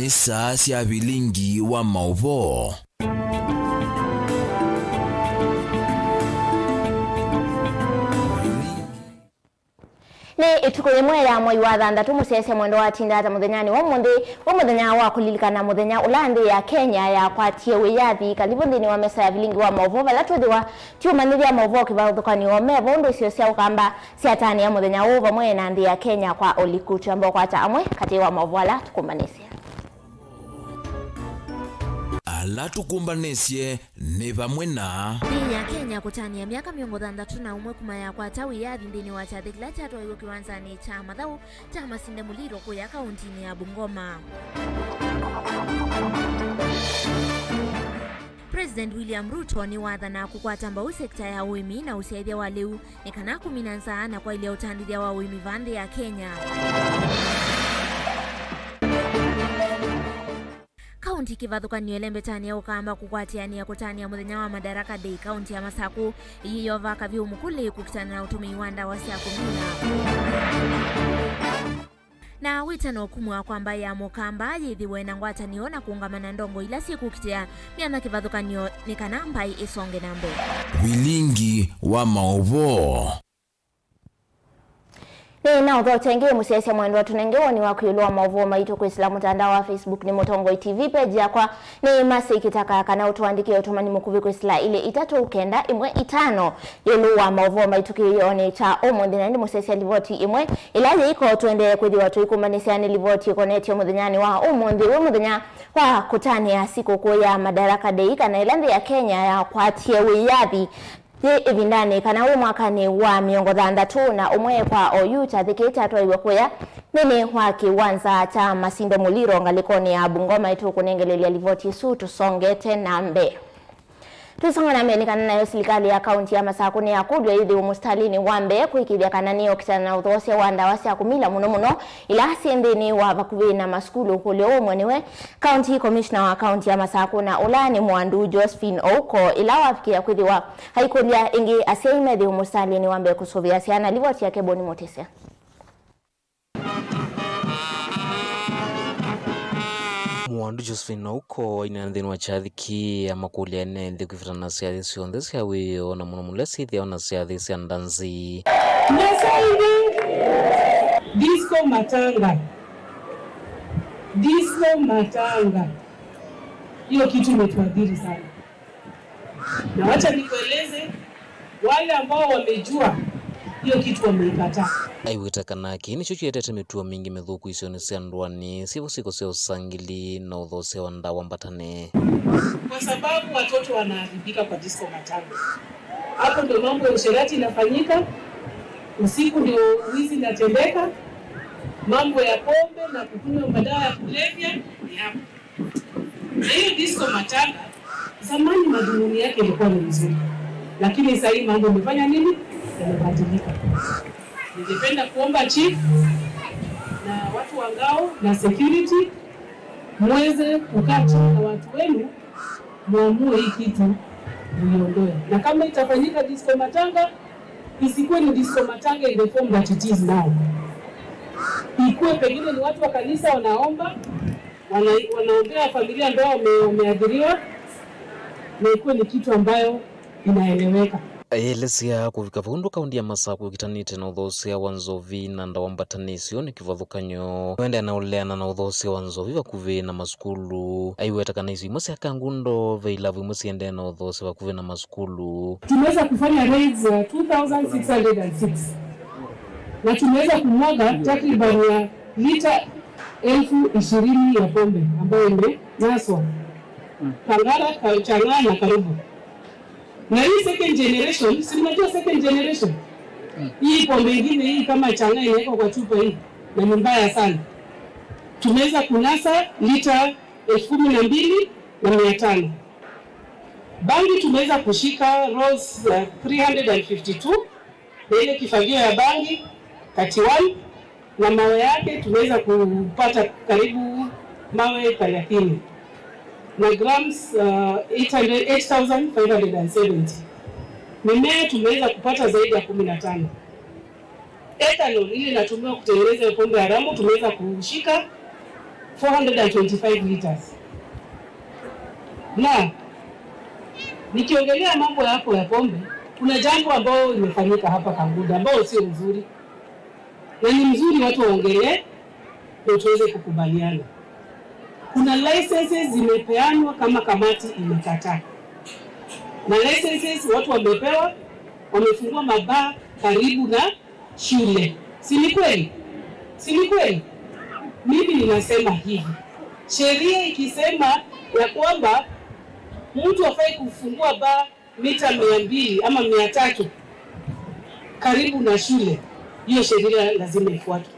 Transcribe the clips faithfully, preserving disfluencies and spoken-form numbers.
Nĩ saa sya vilingi wa maũvoo. Nĩ ĩtukũ yĩmwe ya mwei wa thanthatũ, mũsyaĩĩsya mwendwa, watinda ata mũthenyanĩ wa ũmũnthĩ? Wĩ mũthenya wa kũlilikana mũthenya ũla nthĩ ya Kenya yakwatie wĩyathi. Kalivu nthĩnĩ wa mesa ya vilingi wa maũvoo, vala twĩthĩwa tũũmanyĩthya maũvoo kĩvathũkany'o me vo ũndũ isio sya Ũkamba syatanĩa mũthenya ũũ vamwe na nthĩ ya Kenya kwa ũliku. Twĩamba ũkwata amwe katĩ wa maũvoo ala tũkũmbanĩsye. Ala tũkũmbanĩsye nĩ vamwe na. Nthĩ ya Kenya kũtanĩa myaka mĩongo thanthatũ na ũmwe kuma yakwata wĩyathi nthĩnĩ wa kyathĩ kĩla kyatwaiwe kĩwanzanĩ kya mathaũ kya Masinde Muliro kũya kaũntinĩ ya Bungoma. President William Ruto nĩwathanaa kũkwata mbau sekita ya ũĩmi na ũsyaĩthya wa lĩu nĩ kana kũmina nzaa na kwaĩlya ũtandĩthya wa ũĩmi vaa nthĩ ya Kenya. Kaunti kĩvathũkany'o ĩlembetanĩa Ũkamba kũkwatĩanĩa kũtanĩa mũthenya wa Madaraka Day. Kaunti ya Masakũ ĩyĩyova kavyũ mũkũlĩ kũkitana na ũtũmĩi wa ndawa sya kũmina. Na wĩtano kumw'a kwa mbaĩ ya Mũkamba yĩthĩwe na ngwatanĩo na kũũngama na ndongo ila syĩkũkitĩa myanya kĩvathũkany'o nĩ kana mbaĩ ĩsonge na mbee. Vilingi wa maũvoo. Nĩ na ũthokya ĩngĩ, mũsyaĩĩsya mwendwa, tũnenge woni waku ĩũlũ wa maũvoo maitũ kwĩsĩla mũtandao wa Facebook nĩ Mũtongoi T V page yakwa. Nĩ masĩ kĩtaka kana ũtũandĩkĩe ũtũmani mũkuvĩ kwĩsĩla ilĩ itatũ kenda ĩmwe itano ĩũlũ wa maũvoo maitũ kĩwĩonĩ kya ũmũnthĩ. Na ĩndĩ mũsyaĩĩsya livoti ĩmwe ĩla yĩiko tũendee kwĩthĩwa tũikũmbanĩsya nĩ livoti ĩkonetye mũthenyanĩ wa ũmũnthĩ, wĩ mũthenya wa kũtanĩa sikũkũ ya Madaraka Day, kana ĩla nthĩ ya Kenya yakwatie wĩyathi. Yĩ ĩvindanĩ kana wĩ mwakanĩ wa mĩongo thanthatũ na ũmwe kwa oyu, kyathĩ kĩĩ kyatwaiwe kũya nthĩnĩ wa kĩwanza kya Masinde Muliro ngalĩkonĩ ya Bungoma. Ĩtũkũnengelelya livoti ĩsu tũsongete na mbee. Twĩsonga na mbee nĩ kana nayo silikalĩ ya kaunti ya Masakũ nĩyakũlw'a yĩthĩwe mũsitalĩnĩ wa mbee kũĩkĩĩthya kana nĩyokitana na ũthoosya wa ndawa sya kũmila, mũno mũno ila syĩ nthĩnĩ wa vakuvĩ na masukulu. Ũkũlyo ũũ ũmwe nĩwe County Commissioner wa kaunti ya Masakũ, na ũla nĩ Mwandu Josephine Ouko, ĩla wavikĩa kwĩthĩwa aikũlya ĩngĩ asyai methĩwe mũsitalĩnĩ wa mbee kũsũvĩa syana. Livoti yake Boni Mũtĩsya. Mwandu Josephine Ouko aineena nthĩnĩ wa kyathĩ kĩĩ amakũlya ene nthĩ kwĩvĩtana na syathĩ syonthe sya wĩoo, na mũno mũno ila syĩthĩawa na syathĩ sya ndanzi. Nasaivi disco matanga. Disco matanga. Hiyo kitu imetuathiri sana. Na wacha nikueleze, wale ambao wamejua, hiyo kitu wameikataa. Aiweta kana kĩĩ nĩkyo kĩetete mĩtuo mingĩ mĩthũku isionĩ sya ndũanĩ syĩvo syĩko sya ũsangili na ũthoosya wa ndawa mbatane. Kwa sababu watoto wanaharibika kwa disco matanga. Hapo ndio mambo ya usherati inafanyika, usiku ndio wizi inatendeka, mambo ya pombe na kukunywa madawa ya kulevya ni hapo. Na hiyo disco matanga, zamani madhumuni yake ilikuwa ni mzuri, lakini sasa hii mambo imefanya nini? Yamebadilika. Ningependa kuomba chief na watu wa ngao na security muweze kukaa chini na watu wenu, muamue hii kitu muiondoe, na kama itafanyika disco matanga, isikuwe ni disco matanga in the form that it is now. Ikuwe pengine ni watu wa kanisa wanaomba, wana-, wanaombea familia ambao wame-, wameathiriwa, na ikuwe ni kitu ambayo inaeleweka. Aelesya kũvika vau ndũ kaunti ya Masakũ ĩkitanĩte na ũthoosya wa nzovi na ndawa mbatanĩsyo nĩ kĩvathũkany'o. Nĩwendaa na ũleana na ũthoosya wa nzovi vakuvĩ na masukulu. Aiweta kana isio imwe sya Kangundo ve ilavu imwe siendee na ũthoosya vakuvĩ na masukulu. Tumeweza kufanya raids ya two thousand six hundred and six. Na tumeweza kumwaga takriban ya lita elfu ishirini ya pombe ambayo imenaswa. Kangara, Ka-, Chang'aa na Karubu. Na hii second generation, si mnajua second generation? Hii pombe ingine hii kama Chang'aa inawekwa kwa chupa hii, na ni mbaya sana. Tumeweza kunasa lita elfu kumi na mbili na mia tano. Bangi tumeweza kushika rolls, uh, three hundred and fifty-two, na ile kifagio ya bangi thirty-one, na mawe yake tumeweza kupata karibu mawe thelathini, na grams, uh, eight hundred, eight thousand five hundred and seventy. Mimea tumeweza kupata zaidi ya kumi na tano. Ethanol ile inatumiwa kutengeneza hiyo pombe haramu tumeweza kushika Four hundred and twenty-five liters. Na nikiongelea mambo yako ya pombe, kuna jambo ambayo imefanyika hapa Kangundo ambayo sio mzuri, na ni mzuri watu waongelee ndio tuweze kukubaliana. Kuna licenses zimepeanwa kama kamati imekataa, na licenses watu wamepewa, wamefungua mabaa karibu na shule. Si ni kweli? Si ni kweli? Mimi ninasema hivi, sheria ikisema ya kwamba mtu hafai kufungua baa mita mia mbili ama mia tatu karibu na shule, hiyo sheria lazima ifuatwe.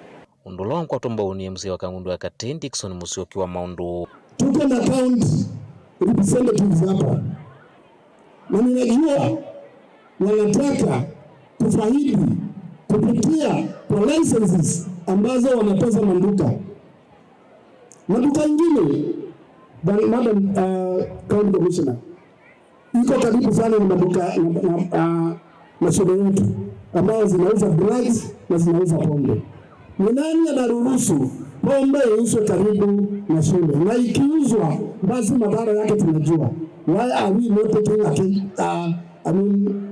Ũndũ ũla wakwatwa mbau nĩ M C A wa Kangundo ya Katĩ, Dickson Mũsyoki wa Maũndũ. Tuko na county representatives hapa, na ninajua wanataka kufaidi kupitia kwa licenses ambazo wanatoza maduka. Maduka ingine, Madam, uh, County Commissioner, iko karibu sana na maduka na, na, uh, mashule yetu ambao zinauza drugs na zinauza pombe. Ni nani anaruhusu pombe iuzwe karibu na shule? Na ikiuzwa, basi madhara yake tunajua. Why are we not taking a case, uh, I mean,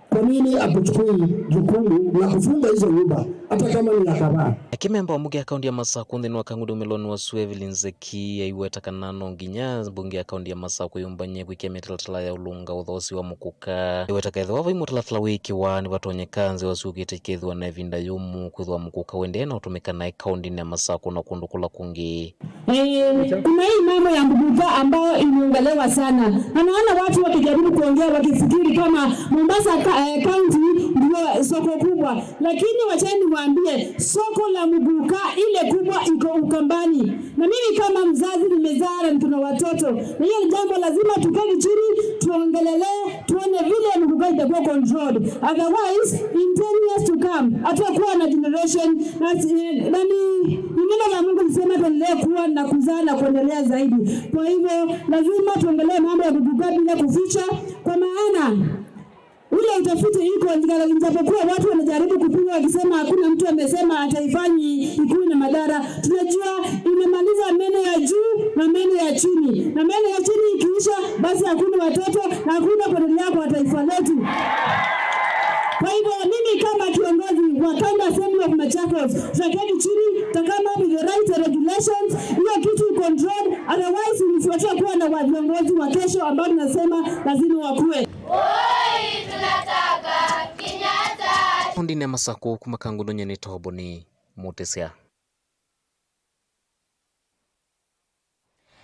kwa nini hatuchukui jukumu la kufunga hizo nyumba hata kama ni ya kadhaa? Nake memba wa mbunge ya kaunti ya Masakũ nthĩnĩ wa Kangundo ũmĩlonĩ wa Sue Evelyn Zeki aiweta kana no nginya mbunge ya kaunti ya Masakũ yũmbany'e kwĩkĩa mĩtalatala ya ũlũnga ũthoosi wa mũkũka. Aiweta kana ethĩwa vai mũtalatala wĩkĩwa, nĩvatonyeka nzĩa syũkĩte ikethĩwa na ĩvinda yũmũ kwĩthĩwa mũkũka ũendee na ũtũmĩka naĩ kauntinĩ ya Masakũ na kũndũ kũla kũngĩ. Eh, kuna hii mambo ya mbuguka ambayo imeongelewa sana. Na naona watu wakijaribu kuongea wakifikiri kama Mombasa ka-, eh, County ndio soko kubwa. Lakini wacheni niwaambie, soko la mbuguka ile kubwa iko Ukambani. Na mimi kama mzazi nimezaa na niko na watoto. Na hiyo ni jambo lazima tuketi chini, tuongelelee, tuone vile mbuguka itakuwa controlled. Otherwise, in ten years to come, hatakuwa na generation, na si-, na ni, ni neno la Mungu lisema tuendelee kuwa na kuzaa na kuendelea zaidi. Kwa hivyo, lazima tuongelee mambo ya mbuguka bila kuficha, kwa maana ule utafiti iko, ijapokuwa watu wanajaribu kupinga wakisema hakuna mtu amesema hata ifanywe ikuwe na madhara. Tunajua imemaliza meno ya juu na meno ya chini, na meno ya chini ikiisha, basi hakuna watoto na hakuna kuendelea kwa taifa letu. Kwa hivyo mimi kama kiongozi wa County Assembly of Machakos, tutaketi chini, tuta come up with the right regulations, hiyo kitu control, otherwise tunafuatia kuwa na wa-, viongozi wa kesho ambao tunasema lazima wakuwe. Oi, tunataka Kenyatta. Kauntinĩ ya Masakũ kuma Kangundo, nyie nĩ Toboni Mũtĩsya.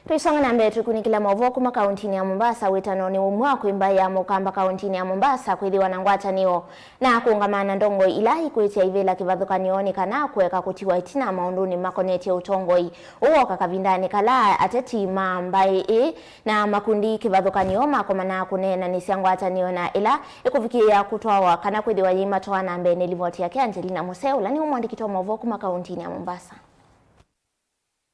Tũisonga na mbee, tũkunĩkĩla maũvoo kuma kauntinĩ ya Mombasa. Wĩtano nĩ ũmwe wa kwĩmba ya Mũkamba kauntinĩ ya Mombasa kwĩthĩwa na ngwatanĩo na kũũngama na ndongoi ila ikwĩtya ivĩla kĩvathũkany'o nĩ kana kũeka kũtiwa ĩtina maũndũnĩ makonetye ũtongoi. Ũũ woka kavindanĩ kala ateti ma mbaĩ ĩĩ na makundi kĩvathũkany'o makomanaa kũneenanĩsya ngwatanĩo na ĩla ĩkũvikĩĩa kũtwawa kana kwĩthĩwa yĩimatwaa na mbee. Nĩ livoti yake Angelina Muse, ũla nĩwe mwandĩki wa maũvoo kuma kauntinĩ ya Mombasa.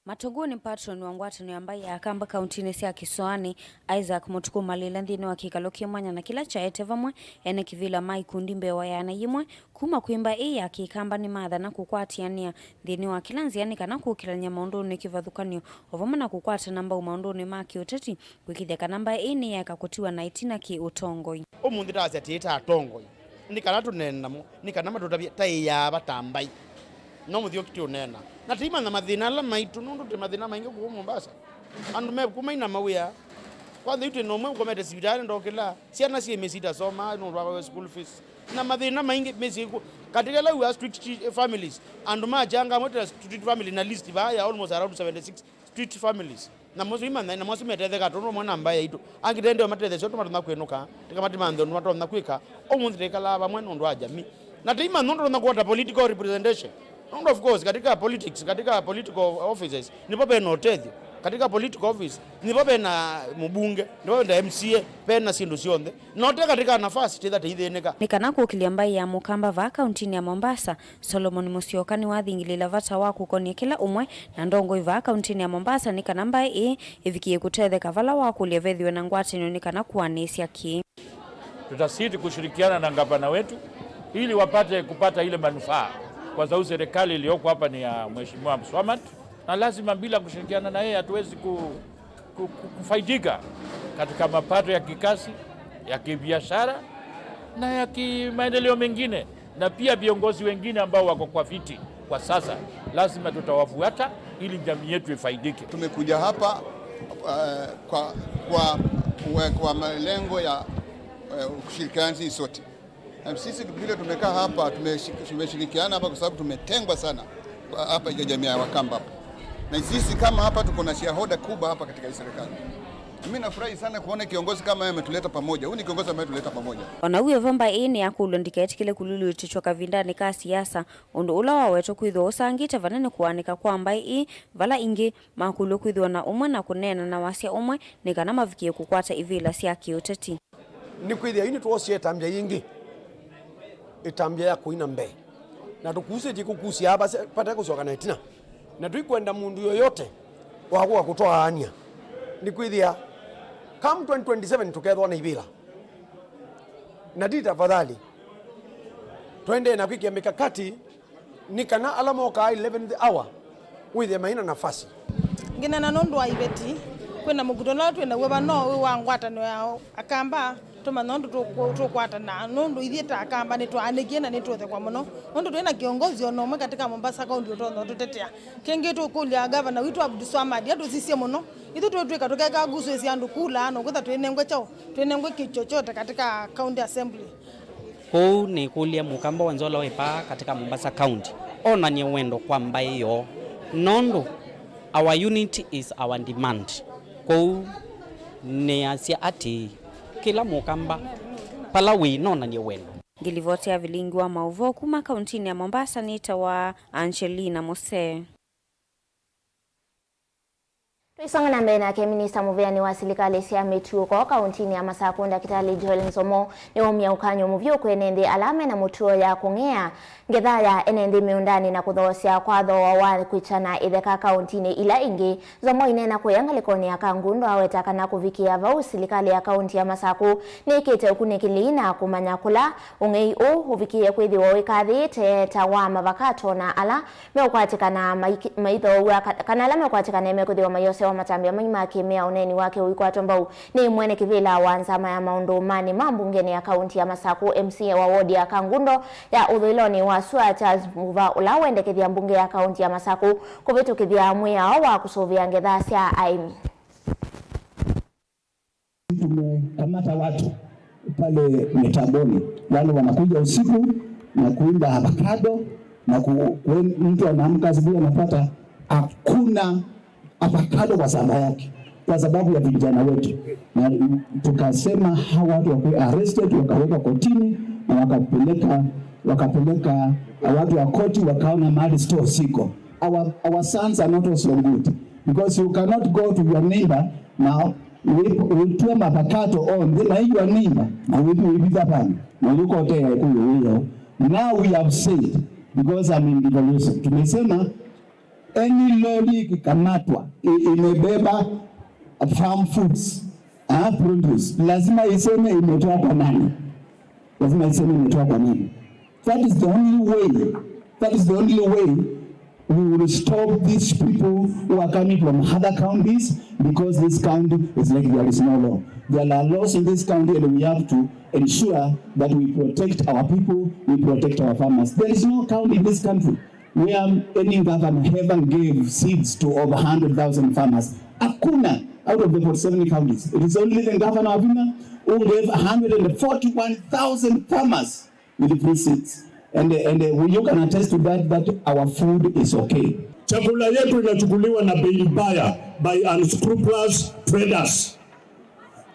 Matũngũnĩ, patron wa ngwatanĩo ya mbaĩ ya Akamba kauntinĩ sya Kĩsoanĩ, Isaac Mũtukũ, malĩla nthĩnĩ wa kĩkalo kĩ mwanya na kĩla kyaete vamwe ene kĩvĩla ma ikundi mbee wa ĩana yĩmwe kuma kwĩ mbaĩ ĩĩ ya Kĩkamba nĩmathana kũkwatĩanĩa nthĩnĩ wa kĩla nzĩa nĩ kana kũkĩlany'a maũndũnĩ kĩvathũkany'o, o vamwe na kũkwatana mbau maũndũnĩ ma kĩũteti, kũĩkĩĩthya kana mbaĩ ĩĩ nĩyaeka kũtiwa na ĩtina kĩ ũtongoi. Ũmũnthĩ twasya tĩĩ ta atongoi, nĩ kana tũneene namo, nĩ kana matũtavye taĩaa ava ta mbaĩ. No mũthiũki tũũneena. Na tũimanya mathĩna ala maitũ, nũndũ twĩ mathĩna maingĩ kũũ Mombasa. Andũ me kuma ina mawĩa. Kwanza yu twĩ na ũmwe ũkomete sivitalĩ ndokĩla. Syana syĩ mĩsyĩ itasomaa nũndũ wa school fees. Na mathĩna maingĩ mĩsyĩ ĩku. Katika ila we are strict families, andũ ma Changa amwe tuna strict family na list vaa ya almost around seventy-six street families. Na mosu imanya, na mosu metetheka tondũ mwana mbaya itu. Angĩ tende matetheesya ũndũ matonya kwĩnũka, tĩkamati manthe ũndũ matonya kwĩka. Ũmũnthĩ tĩkalaa vamwe nũndũ wa jamii. Na tĩimanya ũndũ tũtonya kũota political representation. Nũndũ of course, katika politics, katika political offices, nĩvo vena ũtethyo. Katika political office, nĩvo vena mũbunge, nĩvo vena M C A, vena syĩndũ syonthe. No te katika nafasi, tĩtha tĩithĩnĩka. Nĩ kana kũkĩlya mbaĩ ya Mũkamba vaa kauntinĩ ya Mombasa, Solomon Musyoka nĩwathingĩlĩĩla vata wa kũkonĩa kĩla ũmwe na ndongoi vaa kauntinĩ ya Mombasa nĩ kana mbaĩ ĩĩ ĩvikĩe kũtetheka vala wakũlya vethĩwe na ngwatanĩo nĩ kana kũanĩsya kĩĩ. Tutazidi kushirikiana na gavana wetu ili wapate kupata ile manufaa, kwa sababu serikali iliyoko hapa ni ya Mheshimiwa Swamati. Na lazima bila kushirikiana na yeye hatuwezi ku, ku, ku, kufaidika katika mapato ya kikazi, ya kibiashara na ya kimaendeleo mengine, na pia viongozi wengine ambao wako kwa viti kwa sasa, lazima tutawafuata ili jamii yetu ifaidike. Tumekuja hapa, eh, kwa, kwa, kwa, kwa malengo ya, eh, kushirikiana sisi sote. Na sisi vile tumekaa hapa, tumeshi-, tumeshirikiana hapa kwa sababu tumetengwa sana hapa, jamii ya Wakamba hapa. Na sisi kama hapa tuko na shareholder kubwa hapa katika hii serikali. Mimi nafurahi sana kuona kiongozi kama yeye ametuleta pamoja. Huyu ni kiongozi ambaye ametuleta pamoja. Ona w'o vo mbaĩ ĩĩ nĩyakũlw'a ndiketĩkĩle kũlulutĩtw'a kavindanĩ ka siasa, ũndũ ũla wawetwe kwĩthĩwa ũsangĩte vanene kũaanĩka kwa mbaĩ ii, vala ingĩ makũlw'a kwĩthĩwa na ũmwe na kũneena na wasya ũmwe nĩ kana mavikĩe kũkwata ivĩla sya kĩũteti. Nĩkwĩthĩa yu nĩtwosie ĩtambya yĩngĩ, ĩtambya ya kũina mbee, na tũkusĩtye kũkusya ava vate kũsyoka na ĩtina, na tũikwenda mũndũ yoyote wakũka kũtwaanĩa. Nĩkwĩthĩa come twenty twenty-seven tũkethĩwa na ivĩla, na ti tafadhali tũendee na kwĩkĩa mikakati nĩ kana ala mokaa eleventh hour wĩthĩe maina nafasi. Ngeneena nũndũ wa iveti, kwĩna mũkuto ũla twĩ naw'o vano wĩ wa ngwatanĩo ya Akamba, tũmanya ũndũ tũkũ-, tũkwatana, nũndũ ithyĩ ta Akamba nĩtwaanĩkie na nĩtũũthekwa mũno, nũndũ twĩ na kĩongozi o na ũmwe katika Mombasa County ũtonya ũtũtetea. Kĩngĩ tũkũlya gavana witũ Abdulswamad atũsisye mũno, ithyĩ twĩtw'ĩka tũkeka kusũĩsya andũ kula, na ũkwĩtha twĩnengwe kyaũ, twĩnengwe kĩ chochote katika county assembly. Kwoou nĩkũlya mũkamba w'onthe ũla wĩ paa katika Mombasa County onany'e wendo kwa mbaĩ yoo, nũndũ our unity is our demand. Kwoou nĩasya atĩĩ, kĩla mũkamba vala wĩ nonany'e wendo. Ngĩlivoti ya vilingi wa maũvoo kuma kauntinĩ ya Mombasa nĩtawa Angelina Mose. Tũisonga na mbee nake, minista mũvĩanĩ wa silikalĩ sya mĩtuũko kauntinĩ ya Masakũ, Ndakĩtalĩ Joel Nzomo, nĩwaumya ũkany'o mũvyũ kwĩ ene nthĩ ala mena mũtuo ya kũng'ea ngetha ya ene nthĩ mĩũndanĩ na kũthoosya kwa thooa wa kwĩkya na ĩtheka kauntinĩ ila ingĩ. Nzomo aineena kũya ngalĩkonĩ ya Kangundo aweta kana kũvikĩĩa vau, silikalĩ ya kaunti ya Masakũ nĩĩkĩte ũkunĩkĩli na kũmanya kũla ũng'ei ũũ ũvikĩĩe kwĩthĩwa wĩkathĩĩte ta wa mavakato na ala meũkwatĩkana maiki-, maithoow'a ka-, kana ala meũkwatĩkana mekwĩthĩwa maiosewa matambya mai ma kĩmea. Ũneeni wake ũikwatwa mbau nĩ mwene kĩvĩla wa nzama ya maũndũ manĩ ma mbungenĩ ya kaunti ya Masakũ, M C A wa wodi ya Kangundo ya ũthũĩlonĩ wa sua, Charles Muva, ũla wendekethya mbunge ya kaunti ya Masakũ kũvĩtũkĩthya mwĩao wa kũsũvĩa ngetha sya aĩmi. Tumekamata watu pale mitamboni, wale wanakuja usiku na kuiba avocado na ku-, ku-, mtu anaamka asubuhi anapata hakuna avocado kwa shamba yake kwa sababu ya vijana wetu, na tukasema hawa watu wakuwe arrested, wakawekwa kotini na wakapeleka, wakapeleka watu wa koti, wakaona mahali store ziko. Our, our sons are not also good because you cannot go to your neighbor na wi-, witue mavakato onthe na your neighbor na wĩthi wĩvitha vandu na ũyũkotea ĩkũyũ wĩyo. Now we have said, because I'm in devolution, tumesema any lorry ikikamatwa i-, imebeba farm foods, ah, produce, lazima iseme imetoka kwa nani. Lazima iseme imetoka kwa nini. That is the only way. That is the only way we will stop these people who are coming from other counties, because this county is like there is no law. There are laws in this county, and we have to ensure that we protect our people, we protect our farmers. There is no county in this country where any governor ever gave seeds to over hundred thousand farmers. Hakuna, out of the forty-seven counties. It is only the governor of Vihiga who gave hundred and forty-one thousand farmers with free seeds. And, and you can attest to that, that our food is okay. Chakula yetu inachukuliwa na bei mbaya by unscrupulous traders.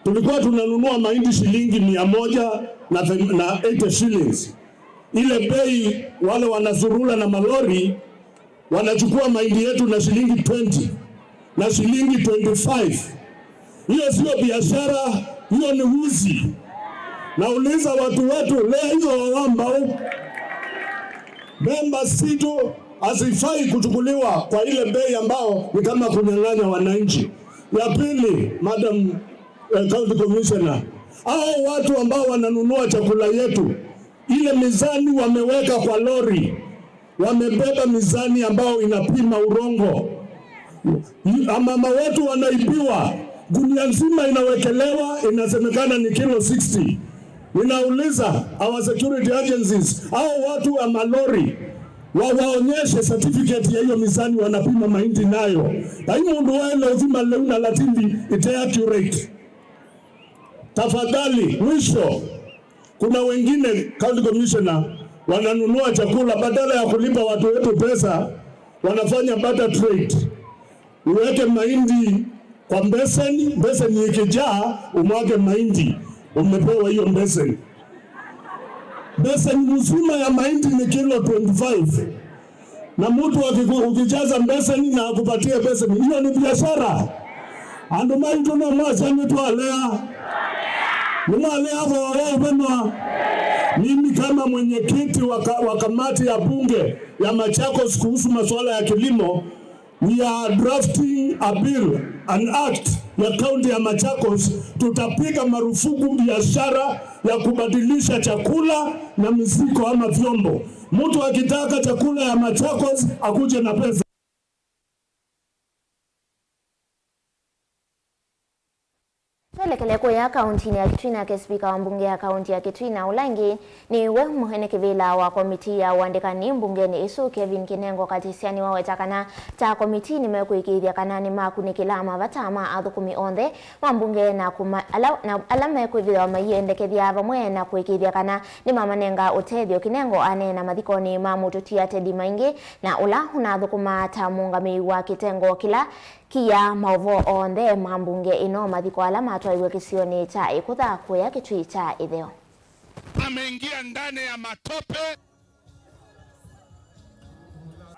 Tulikuwa tunanunua mahindi shilingi mia moja na them-, na eighty shillings. Ile bei, wale wanazurula na malori wanachukua mahindi yetu na shilingi twenty na shilingi twenty-five. Hiyo sio biashara, hiyo ni wizi. Nauliza watu wetu, leo hizo wawambao memba situ hazifai kuchukuliwa kwa ile bei ambao ni kama kunyang'anya wananchi. Ya pili, Madam, eh, County Commissioner, hao watu ambao wananunua chakula yetu, ile mizani wameweka kwa lori, wamebeba mizani ambao inapima urongo. Wamama wetu wanaibiwa, gunia nzima inawekelewa, inasemekana ni kilo sixty. Ninauliza our security agencies, hao watu wa malori, wa-, waonyeshe certificate ya hiyo mizani wanapima mahindi nayo. Vai mũndũ waĩle ũthima lĩu na latili ite accurate. Tafadhali, mwisho, kuna wengine, county commissioner, wananunua chakula, badala ya kulipa watu wetu pesa, wanafanya barter trade. Uweke mahindi kwa mbeseni, mbeseni ikijaa, umwage mahindi, umepewa hiyo mbeseni. Mbeseni mzima ya mahindi ni kilo twenty-five. Na mtu akiku-, ukijaza mbeseni na akupatie mbeseni, hiyo ni biashara? Andũ maitũ no mwasya nĩtwalea. Nĩmwalea vovo ũvenwa. Mimi kama mwenyekiti wa ka-, wa kamati ya bunge ya Machakos kuhusu masuala ya kilimo, we are drafting a bill, an act ya kaunti ya Machakos. Tutapiga marufuku biashara ya kubadilisha chakula na mizigo ama vyombo. Mtu akitaka chakula ya Machakos akuje na pesa. Twelekele kũya kauntinĩ ya Kitui, nake spika wa mbunge ya kaunti ya Kitui na ũla ĩngĩ nĩwe mwene kĩvĩla wa komitii ya ũandĩkani mbungenĩ ĩsu, Kevin Kinengo Katisya, nĩwaweta kana ta komitii nĩmekwĩkĩĩthya kana nĩmakunĩkĩla mavata ma athũkũmi onthe ma mbunge na kuma-, ala, na ala mekwĩthĩwa maiendekethya vamwe na kũĩkĩĩthya kana nĩmamanenga ũtethyo. Kinengo aneena mathikonĩ ma mũtũtia Teddy Maingi, na ũla ũnathũkũmaa ta mũũngamĩi wa kĩtengo kĩla kĩyaa maũvoo onthe ma mbunge ĩno, mathiko ala matwaiwe kĩsionĩ kya Ĩkũtha kũya Kitui kya ĩtheo. Ameingia ndani ya matope.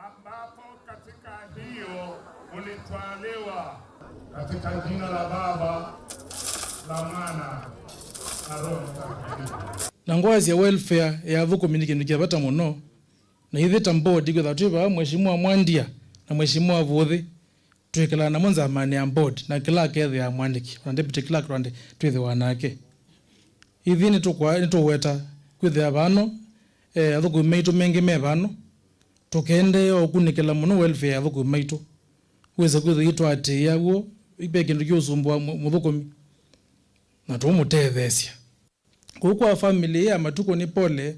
Ambapo katika hiyo ulitwaliwa. Katika jina la Baba, la Mwana, na Roho Mtakatifu. Na ngwasya welfare ya athũkũmi nĩ kĩndũ kya vata mũno, na ithyĩ ta board kwĩthĩwa twĩ vaa, Mheshimiwa Mwandia na Mheshimiwa Vuthi, twĩkalaa namo nzamanĩ ya board, na clerk ethĩaa mwandĩki, ona deputy clerk twande twĩthĩwa nake. Ithyĩ nĩtũkwa-, nĩtũweta kwĩthĩa vano, eh, athũkũmi maitũ mengĩ me vano, tũkendee o kũkunĩkĩla mũno welfare ya athũkũmi maitũ, wĩse kwĩthĩa itwaatĩĩa w'o, ve kĩndũ kĩũsumbũa mũ-, mũthũkũmi, na tũũmũtetheesya. Kũu kwa family ya Matukũ nĩ pole,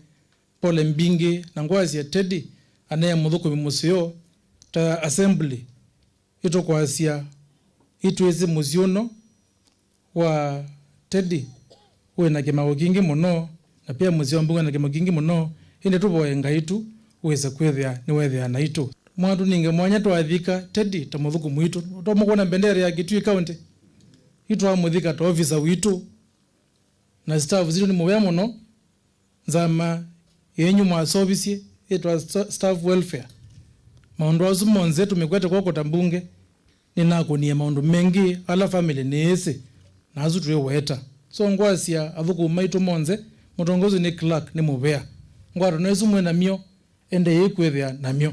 pole mbingĩ, na ngwasya Teddy anee mũthũkũmi mũseo ta assembly. Ĩtũkwasya, ĩtwĩsĩ mũsyĩ ũno wa Teddy wĩ na kĩmako kingĩ mũno, na pia mũsyĩ wa mbunge na kĩmako kingĩ mũno, ĩndĩ tũvoye Ngai tu wĩse kwĩthĩa nĩwethĩa naitũ. Mwatũnenge mwanya twaathika Teddy ta mũthũkũmi witũ. Twamũkũna mbendera ya Kitui County, itwamũthika ta ofisa witũ. Na staff sitũ nĩ mũvea mũno, nzama yenyu mwaseũvisye ĩtwa sta-, staff welfare. Maũndũ asu monthe tũmĩkwete kw'oko ta mbunge, nĩnakũnie maũndũ mengĩ ala family nĩĩsĩ, na asu twĩweta. So ngwasya athũkũmi maitũ monthe, mũtongoesye nĩ clerk, nĩ mũvea. Ngwatanĩo isu mwĩ namyo, endeei kwĩthĩa namyo.